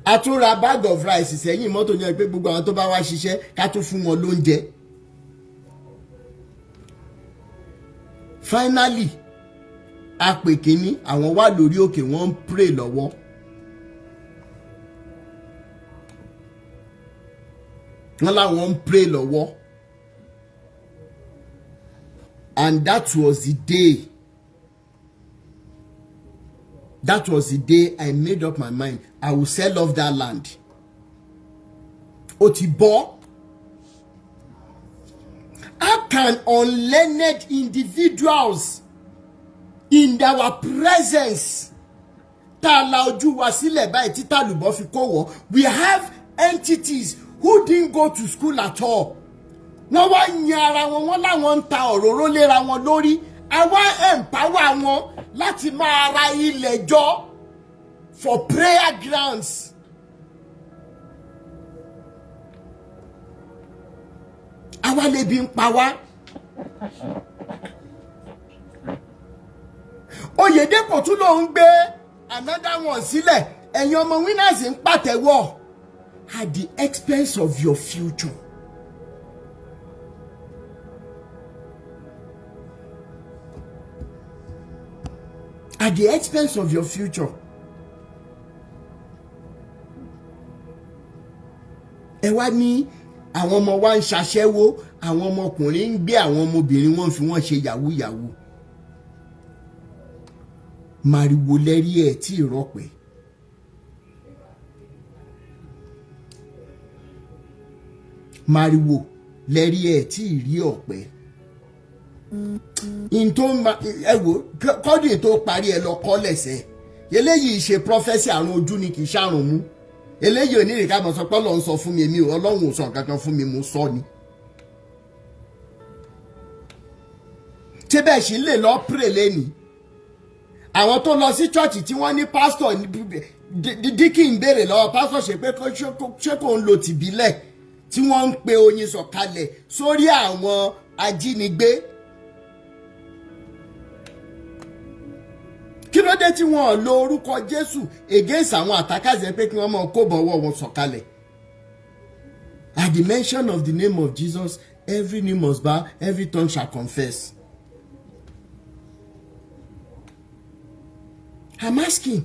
A tún ra bag of rice sẹ́yìn mọ́tò yẹn pé gbogbo àwọn tó bá wá ṣiṣẹ́, ká tún fún wọn lóúnjẹ. Finally, a pè kínní, àwọn wà lórí òkè, wọ́n ń pray lọ́wọ́. Wọ́n láwọn ń pray lọ́wọ́, and that was the day. That was the day I made up my mind I will sell off that land. Ó ti bọ́. How can unlearned individuals in our presence, tá a la ojú wa sílẹ̀ báyìí tí tàlùbọ́ fi kó wọ́? We have entities who didn't go to school at all. Wọ́n wá yan ara wọn, wọ́n láwọn ń ta òróró léra wọn lórí. Àwa empower wọn láti máa ra ilẹ̀ jọ for prayer grounds. Àwa lebi ń pa wá. Oyèdèpọ̀ tún ló ń gbé another one sílẹ̀. Ẹ̀yin ọmọ Winners ń pàtẹ́wọ́ at the expense of your future. At the expense of your future. Ẹ wá ní àwọn ọmọ wa ń ṣaṣẹ́wó, àwọn ọmọkùnrin ń gbé àwọn ọmọbìnrin, wọn fi wọ́n ṣe yahoo yahoo. Màrìwò lẹ́rí ẹ̀ tí ì rọpẹ́. Màrìwò lẹ́rí ẹ̀ tí ì rí ọ̀pẹ. N tó ma ẹ wò kọ́dì tó parí, ẹ lọ kọ́ lẹ̀sẹ̀. Eléyìí ṣe prophecy, àrùn ojú ni, kì í ṣàrùn mú. Eléyìí ò ní ìrìkà mọ̀ sọ pé Ọlọ́run sọ fún mi. Èmi ò, Ọlọ́run ò sọ nǹkan kan fún mi, mo sọ ni. Ṣé bẹ́ẹ̀ sì lè lọ pray lẹ́nìí? Àwọn tó lọ sí church tí wọ́n ní pásítọ̀ díkì ń béèrè lọ́wọ́ pásítọ̀ ṣe pé ṣé kò ń lo tìbílẹ̀ tí wọ́n ń pe oyin sọ̀kalẹ̀ sórí àwọn ajínigbé. Kí ló dé tí wọ́n lo orúkọ Jésù against àwọn attackers pé kí wọ́n máa kó bọ̀wọ́ wọn sọ̀kalẹ̀? At the mention of the name of Jesus, every knee must bow, every tongue shall confess. I'm asking.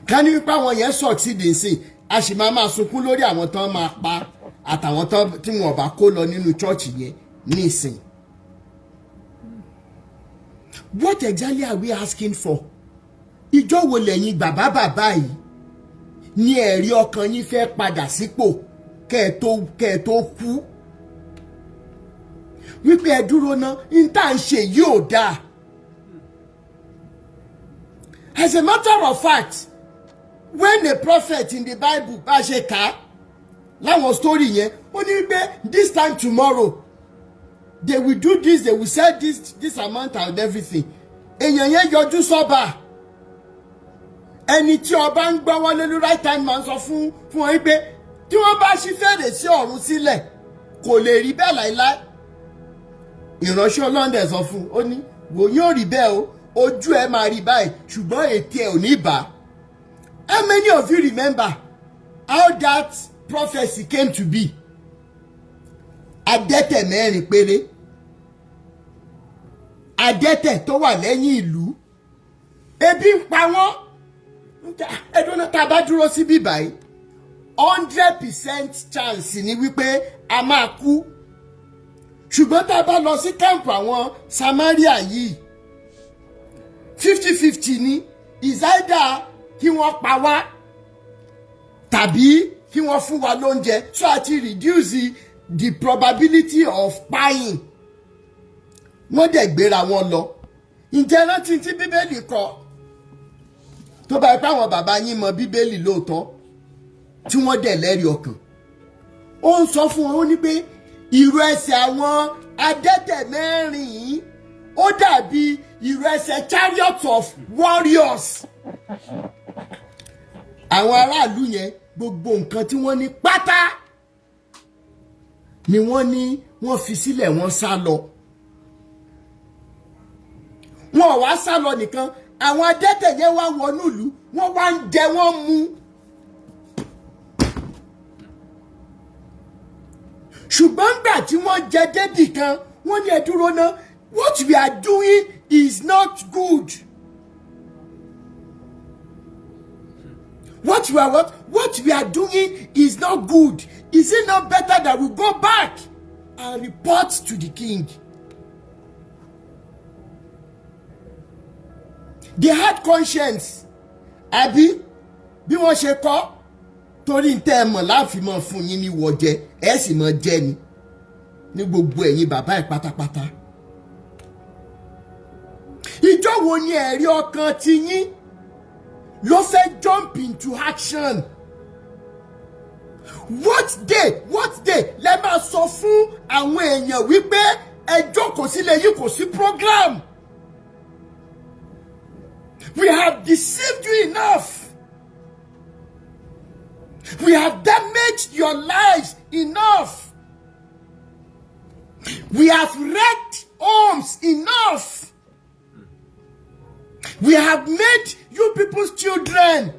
Ká ní wípé àwọn yẹn succeed nsìn, a sì máa máa sunkún lórí àwọn tán máa pa àtàwọn tán tí wọn bá kó lọ nínú church yẹn nísìn. What exactly are we asking for? Ìjọ wo lẹ́yìn bàbá bàbá yìí ní ẹ̀rí ọkàn yín fẹ́ padà sípò kẹ́ ẹ tó kú? Wípé ẹ dúró ná, n tá à ń ṣe yìí ò dáa. As a matter of fact, when a prophet in the Bible bá ṣe kà á láwọn story yẹn, ó ní pé this time tomorrow they will do this, they will sell this this amount and everything. Èèyàn yẹn yọjú sọ́ba. Ẹni tí ọba ń gbọ́ wọlé ní right time máa ń sọ fún wọn pé tí wọ́n bá ṣí fèrèsé ọ̀run sílẹ̀, kò lè rí bẹ́ẹ̀ láéláé. Ìránṣẹ́ Ọlọ́run dẹ̀ sọ fún un, ó ní wò yóò rí bẹ́ẹ̀ o, ojú ẹ máa rí báyìí, ṣùgbọ́n ètè ẹ ò ní bá. How many of you remember how that prophecy came to be? Adẹ́tẹ̀ mẹ́rin péré, adẹ́tẹ̀ tó wà lẹ́yìn ìlú, ebi ń pa wọ́n. Ẹdún náà, tá a bá dúró síbí báyìí, 100% chance ni wípé a máa kú, ṣùgbọ́n tá a bá lọ sí camp àwọn Samaria yìí, 50-50 ni. Is either kí wọ́n pa wá tàbí kí wọ́n fún wa lóúnjẹ, so àti reduce the probability of dying. Wọ́n dẹ̀ gbéra wọn lọ. Ǹjẹ́ rántí tí Bíbélì kọ? Tó bá yẹ pé àwọn bàbá yín mọ Bíbélì lóòótọ́, tí wọ́n dẹ̀ lẹ́rìí ọkàn, ó ń sọ fún wọn, ó ní pé ìrù ẹsẹ̀ àwọn adẹ́tẹ̀ mẹ́rin yìí, ó dàbí ìrù ẹsẹ̀ chariot of warriors. Àwọn aráàlú yẹn, gbogbo nǹkan tí wọ́n ní pátá ni wọ́n ní wọ́n fi sílẹ̀, wọ́n sá lọ. Wọn ò wá sá lọ nìkan, àwọn adẹ́tẹ̀ yẹn wá wọnú ìlú, wọ́n wá ń jẹ, wọ́n mu. Ṣùgbọ́n gbà tí wọ́n jẹ débì kan, wọ́n ní ẹ dúró ná, what we are doing is not good. What we are doing is not good. Is it not better that we go back and report to the king? Àwọn adẹ́tẹ̀ yẹn wá wọnú ìlú, wọ́n wá ń jẹ, wọ́n mu. Ṣùgbọ́n gbà tí wọ́n jẹ débì kan, wọ́n ní ẹ dúró ná, what we are doing is not good. What we are what we are doing is not good. Is it not better that we go back and report to the king? They had conscience, àbí bí wọ́n ṣe kọ́? Torí tẹ́ ẹ mọ̀ láàfin mọ̀ fún yín ní wọ́jẹ, ẹ sì mọ̀ jẹ́ ni ní gbogbo ẹ̀yin bàbá ẹ̀ pátápátá. Ìjọ wo ni ẹ̀rí ọkàn ti yín ló fẹ́ jump into action? What day, what day lẹ máa sọ fún àwọn èèyàn wípé ẹ jókòó sílé yìí, kò sí program? We have deceived you enough. We have damaged your lives enough. We have wrecked homes enough. We have made you people's children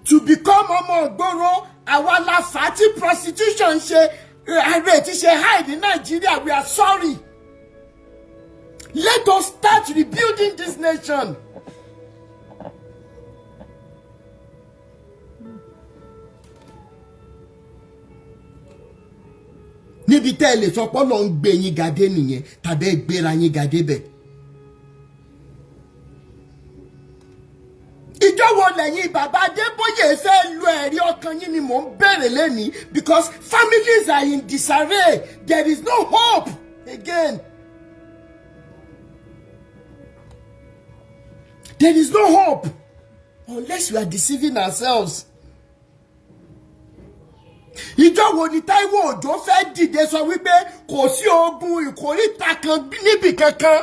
to become ọmọ ògbóró. Àwa la fà á tí prostitution ṣe rate ṣe high ní Nàìjíríà. We are sorry. Let us start rebuilding this nation. Níbi tẹ́ ẹ lè sọ pé Ọlọ́run ń gbé yín gadé nìyẹn, tàbí ẹ gbéra yín gadé bẹ̀. Ìjọ wo lẹ́yìn bàbá Adébóyè fẹ́ lu ẹ̀rí ọkàn yín ni mò ń bẹ̀rẹ̀ lẹ́nìí, because families are in disarray. There is no hope again. There is no hope unless we are deceiving ourselves. Ìjọ wo ni Táíwò Òjó fẹ́ dìde sọ wípé kò sí ogun ìkóríta kan níbì kankan?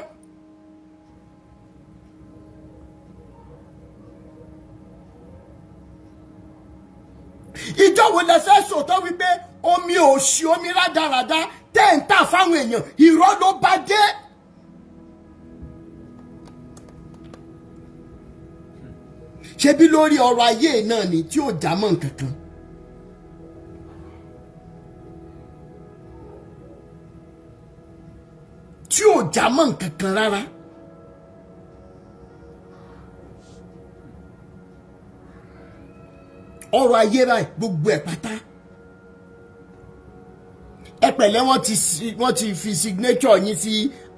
Ìjọ wo lẹ fẹ́ sòótọ́ wípé omi òṣì, omi rádaràda tẹ́ ń tà fáwọn èèyàn, irọ́ ló bá dé? Ṣebí lórí ọrọ̀ ayé náà ni tí ò já mọ́ nǹkan kan. Tí ò já mọ́ nǹkan kan rárá. Ọrọ̀ ayé báyìí, gbogbo ẹ̀ pátá, ẹ pẹ̀lẹ́, wọ́n ti fi signature yín sí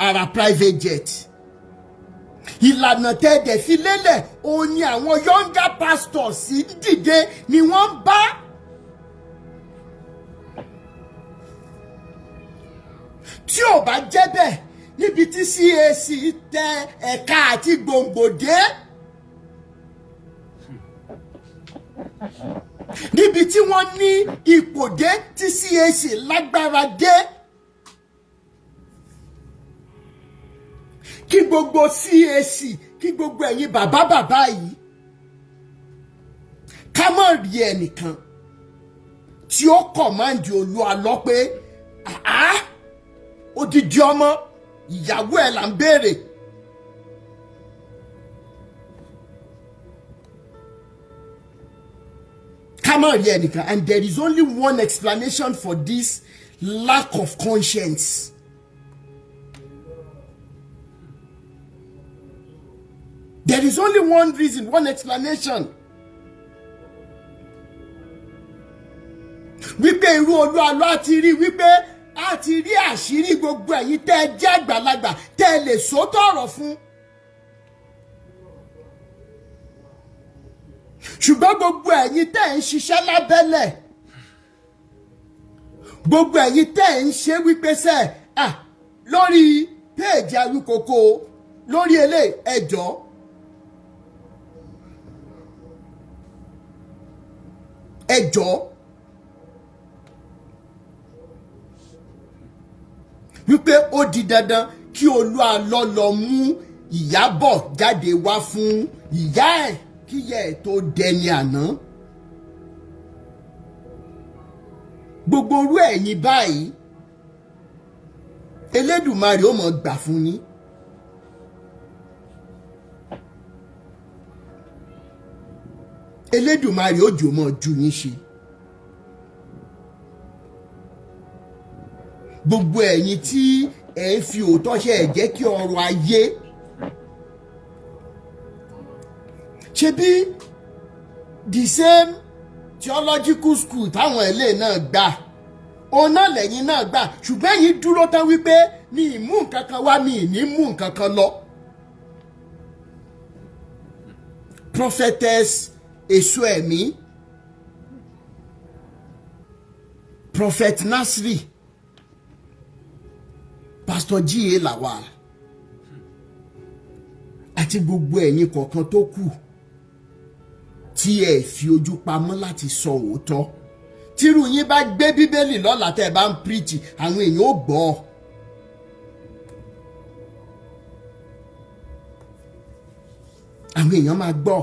ara private jet. Ìlànà tẹ́ẹ̀dẹ̀ fi lélẹ̀ òun ni àwọn younger pastors sì ń dìde ni wọ́n ń bá. Tí ò bá jẹ́ bẹ́ẹ̀, níbi tí CAC tẹ ẹ̀ka àti gbòǹgbò dé, níbi tí wọ́n ní ipò dé, tí CAC lágbára dé, kí gbogbo CAC, kí gbogbo ẹ̀yin bàbá bàbá yìí, ká má rí ẹnìkan tí ó command Olú Àlọ́ pé àá odidi ọmọ ìyàwó ẹ̀ là ń béèrè. Ká má rí ẹnìkan. And there is only one explanation for this lack of conscience. There is only one reason, one explanation. Wípé irú Olú Àlọ́ àti rí wípé a ti rí àṣírí gbogbo ẹ̀yin tẹ́ ẹ jẹ́ àgbàlagbà tẹ́ ẹ lè sòótọ́ ọ̀rọ̀ fún. Ṣùgbọ́n gbogbo ẹ̀yin tẹ́ ẹ ń ṣiṣẹ́ lábẹ́lẹ̀, gbogbo ẹ̀yin tẹ́ ẹ ń ṣe wípé sẹ́ à lórí péèjì Awíkókó lórí eléyìí, ẹjọ́ ẹjọ́ wípé ó di dandan kí Olú Àlọ́ lọ mú Ìyábọ̀ jáde wá fún ìyá ẹ̀ kíyà ẹ̀ tó dẹni àná. Gbogbo orú ẹ̀yin báyìí, Elédùmarè ó mọ̀ gbà fún yín. Elédùmarè ó jò mọ́ ju yín ṣe. Gbogbo ẹ̀yin tí ẹ̀ ń fi òótọ́ ṣe, ẹ̀ jẹ́ kí ọrọ̀ ayé ṣe bí the same theological school táwọn ẹlẹ́ náà gbà, òun náà lẹ́yìn náà gbà, ṣùgbọ́n ẹ̀yin dúró tán wípé mi ì mú nǹkan kan wá, mi ì ní mú nǹkan kan lọ. Prophetess Èso Ẹ̀mí, Prophet Nasri, Pastor G.A. Lawal, àti gbogbo ẹ̀yin kọ̀ọ̀kan tó kù tí ẹ fi ojú pamọ́ láti sọ òótọ́. Tírú yín bá gbé Bíbélì lọ́la tẹ́ ẹ bá ń preach, àwọn èèyàn ó gbọ́. Àwọn èèyàn máa gbọ́.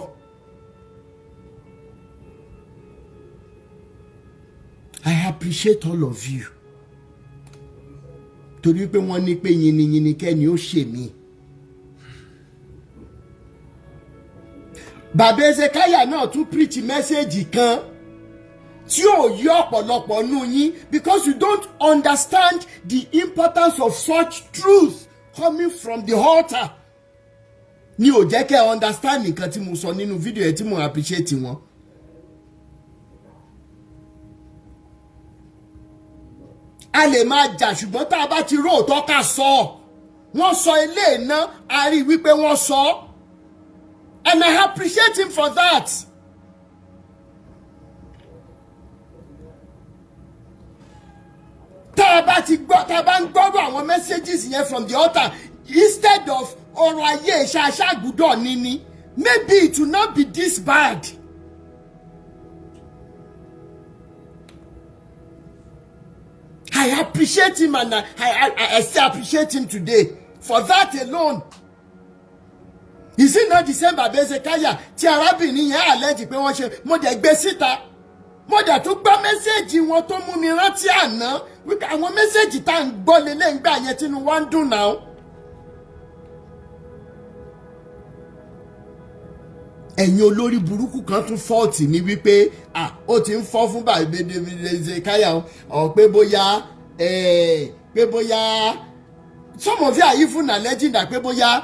I appreciate all of you. Torí pé wọ́n ní pé yinniyinni kẹ́ni ó ṣe mí. Bàbá Ezekiah náà tún preach message kan tí ò yí ọ̀pọ̀lọpọ̀ nú yín, because you don't understand the importance of such truth coming from the altar. Ni ò jẹ́ kẹ́ ẹ understand nǹkan tí mo sọ nínú fídíò yẹn tí mo appreciate wọn. A lè máa jà, ṣùgbọ́n tá a bá ti róòtọ́ ká sọ ọ́. Wọ́n sọ ilé iná, a rí i wípé wọ́n sọ ọ́, and I appreciate him for that. Tá a bá ti gbọ́, tá a bá ń gbọ́rọ̀ àwọn messages yẹn from the altar instead of ọrọ̀ ayé ṣaṣáàgùdọ̀ níní, maybe it will not be this bad. I appreciate him and I still appreciate him today for that alone. Is it not the same Baba Ezekiah tí arábìnrin yẹn àlẹ́jì pé wọ́n ṣe? Mo dẹ̀ gbé síta, mo dẹ̀ tún gbọ́ message wọn tó mú mi rántí àná wípé àwọn message tá à ń gbọ́ lélẹ̀ ń gbà yẹn tínú wa ń dùn náà. Ẹ̀yin olórí burúkú kan tún fault ní wípé, ah, ó ti ń fọ́ fún Bàbá Ezekiah ọ̀, pé bóyá some of you are even alleging that pé bóyá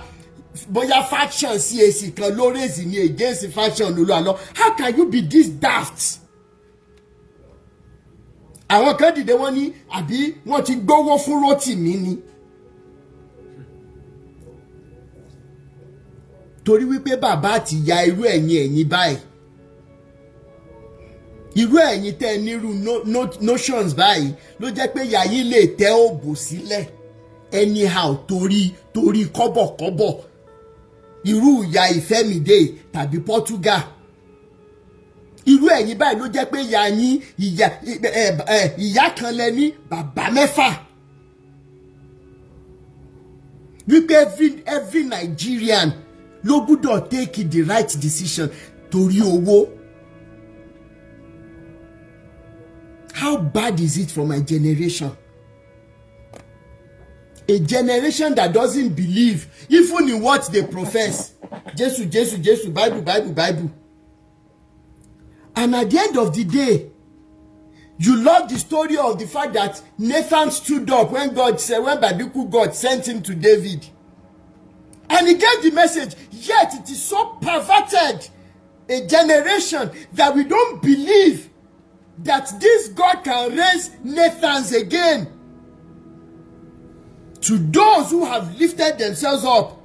faction CAC kan ló raise ní against faction Olú Àlọ́. How can you be this daft? Àwọn kan dìde, wọ́n ní àbí wọ́n ti gbówó fún Rótìmí ni, torí wípé bàbá àti ìyá irú ẹ̀yin báyìí, irú ẹ̀yin tẹ́ ẹ nírú notions báyìí ló jẹ́ pé ìyá yín lè tẹ́ òbò sílẹ̀ anyhow torí kọ́bọ̀kọ́bọ̀. Irú ìyá Ìfẹ́mìdé tàbí Portugal, irú ẹ̀yin báyìí ló jẹ́ pé ìyá yín, ìyá ẹ ẹ ìyá kan lẹ ní, bàbá mẹ́fà, wípé every Nigerian ló gbúdọ̀ take the right decision torí owó. How bad is it for my generation? A generation that doesn't believe even in what they profess. Jésù, Jésù, Jésù, Bible, Bible, Bible. And at the end of the day, you love the story of the fact that Nathan stood up when God said, when biblical God sent him to David. And he gave the message, yet it is so perverted a generation that we don't believe that this God can raise Nathans again. To those who have lifted themselves up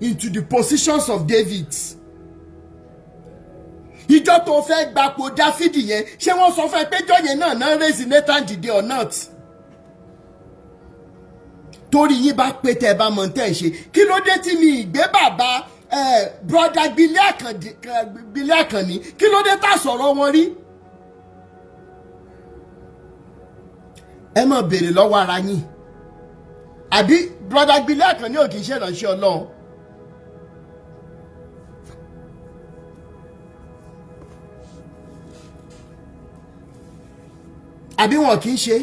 into the positions of David. Ìjọ tó fẹ́ gbapò Dáfídì yẹn, ṣé wọ́n sọ fún ẹ pé ìjọ yẹn náà raise Nathan dìde or not? Torí yín bá pé, tẹ́ ẹ bá mọ̀ tẹ́ ẹ ṣe, kí ló dé tí mi ìgbé bàbá brother Gbélé Àkànní, kí ló dé tá sọ̀rọ̀ wọn rí? Ẹ má béèrè lọ́wọ́ ara yín, àbí brother Gbélé Àkànní ò kì í ṣe ìránṣẹ́ Ọlọ́run? Àbí wọn kì í ṣe?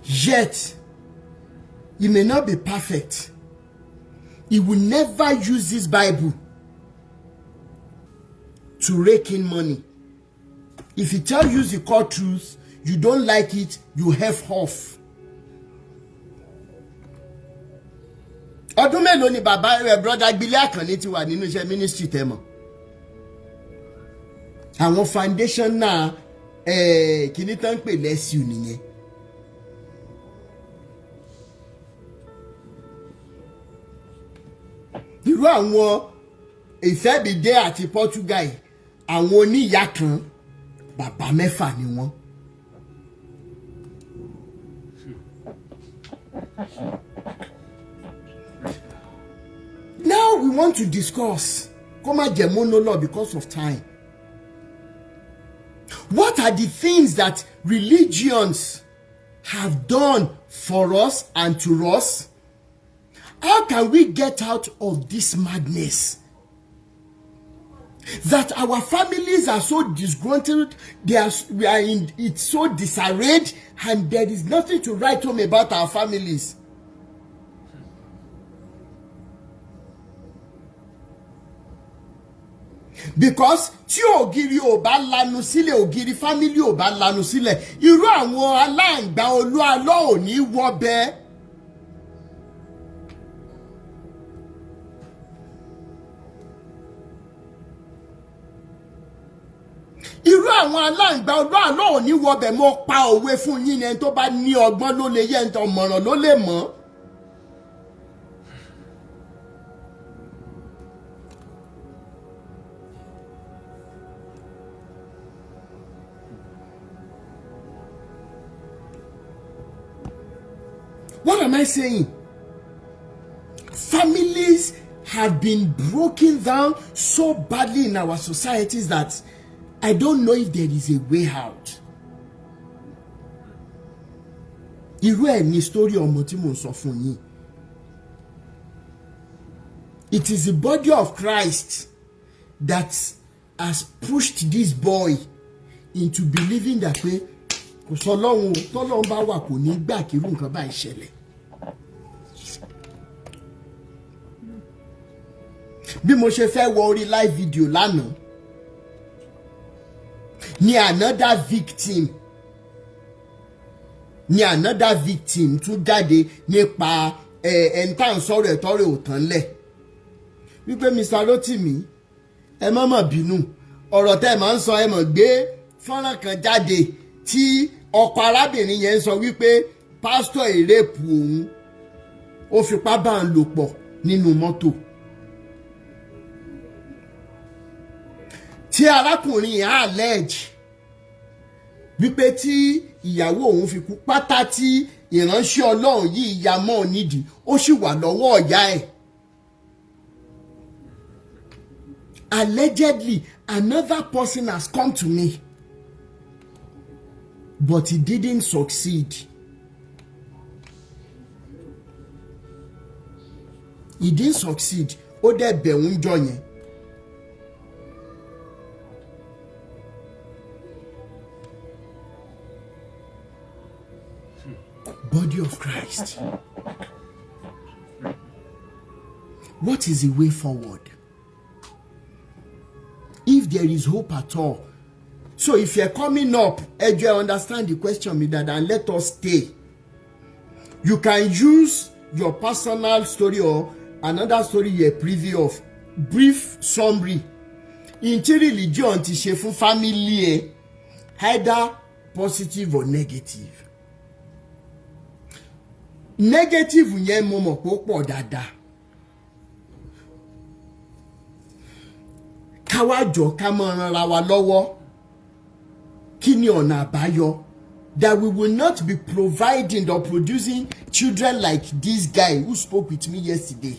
Yet he may not be perfect, he will never use this Bible to rake in money. If he tell you the core truth, you don't like it, you have off. Ọdún mélòó ni bàbá rẹ, brother Gbélé Àkànní, ti wà nínú iṣẹ́ ministry tẹ́mọ̀? Àwọn foundation náà, kìíní tán ń pè lẹ́sìn nìyẹn. Irú àwọn Ìfẹ́bìdé àti Portugal yìí, àwọn oníyàá kan bàbá mẹ́fà ni wọ́n. Now we want to discuss, kó má jẹ́ monologue because of time. What are the things that religions have done for us and to us? How can we get out of this madness? That our families are so disgruntled, they are, we are in it's so disarrayed, and there is nothing to write home about our families. Because tí ògiri ò bá lanu sílẹ̀, ògiri family ò bá lanu sílẹ̀, irú àwọn aláǹgbá olú alọ́ ò ní wọ bẹ́ẹ̀. Irú àwọn aláǹgbá olú alọ́ ò ní wọbẹ̀. Mo pa òwe fún yín ni, ẹni tó bá ní ọgbọ́n ló lè yẹ, ẹni tó mọ̀ràn ló lè mọ̀. What am I saying? Families have been broken down so badly in our societies that I don't know if there is a way out. Irú ẹ̀ ní story ọmọ tí mò ń sọ fún yín. It is the body of Christ that has pushed this boy into believing that pé kò sọ Ọlọ́run o, tọ́lọ́run bá wà, kò ní gbà kí irú nǹkan báyìí ṣẹlẹ̀. Bí mo ṣe fẹ́ wọ orí live video lánàá ni another victim tún jáde nípa ẹni tá à ń sọ̀rọ̀ ẹ̀ tọ́rọ̀ ò tán lẹ̀, wípé Mr. Rotimi, ẹ má mà bínú, ọ̀rọ̀ tẹ́ ẹ máa ń sọ, ẹ mọ̀ gbé fọ́nrán kan jáde tí ọkọ arábìnrin yẹn ń sọ wípé pásítọ̀ rape òun, ó fipá bá ń lò pọ̀ nínú mọ́tò. Tí arákùnrin yẹn allege wípé tí ìyàwó òun fi kú pátá, tí ìránṣẹ́ Ọlọ́run yìí ya mọ́ ọ nídìí, ó sì wà lọ́wọ́ ọ̀yá ẹ̀. Allegedly, another person has come to me, but he didn't succeed. He didn't succeed. Ó dẹ̀ bẹ̀ ń jọ yẹn. Body of Christ. What is the way forward? If there is hope at all. So if you're coming up, ẹ jọ̀ọ́, understand the question mi dada and let us stay. You can use your personal story or another story you're privy of. Brief summary. Ǹ tí religion ti ṣe fún family ẹ, either positive or negative. Negative yẹn, mo mọ̀ pé ó pọ̀ dáadáa. Ká wá jọ ká máa ranra wa lọ́wọ́. Kí ni ọ̀nà àbáyọ that we will not be providing or producing children like this guy who spoke with me yesterday?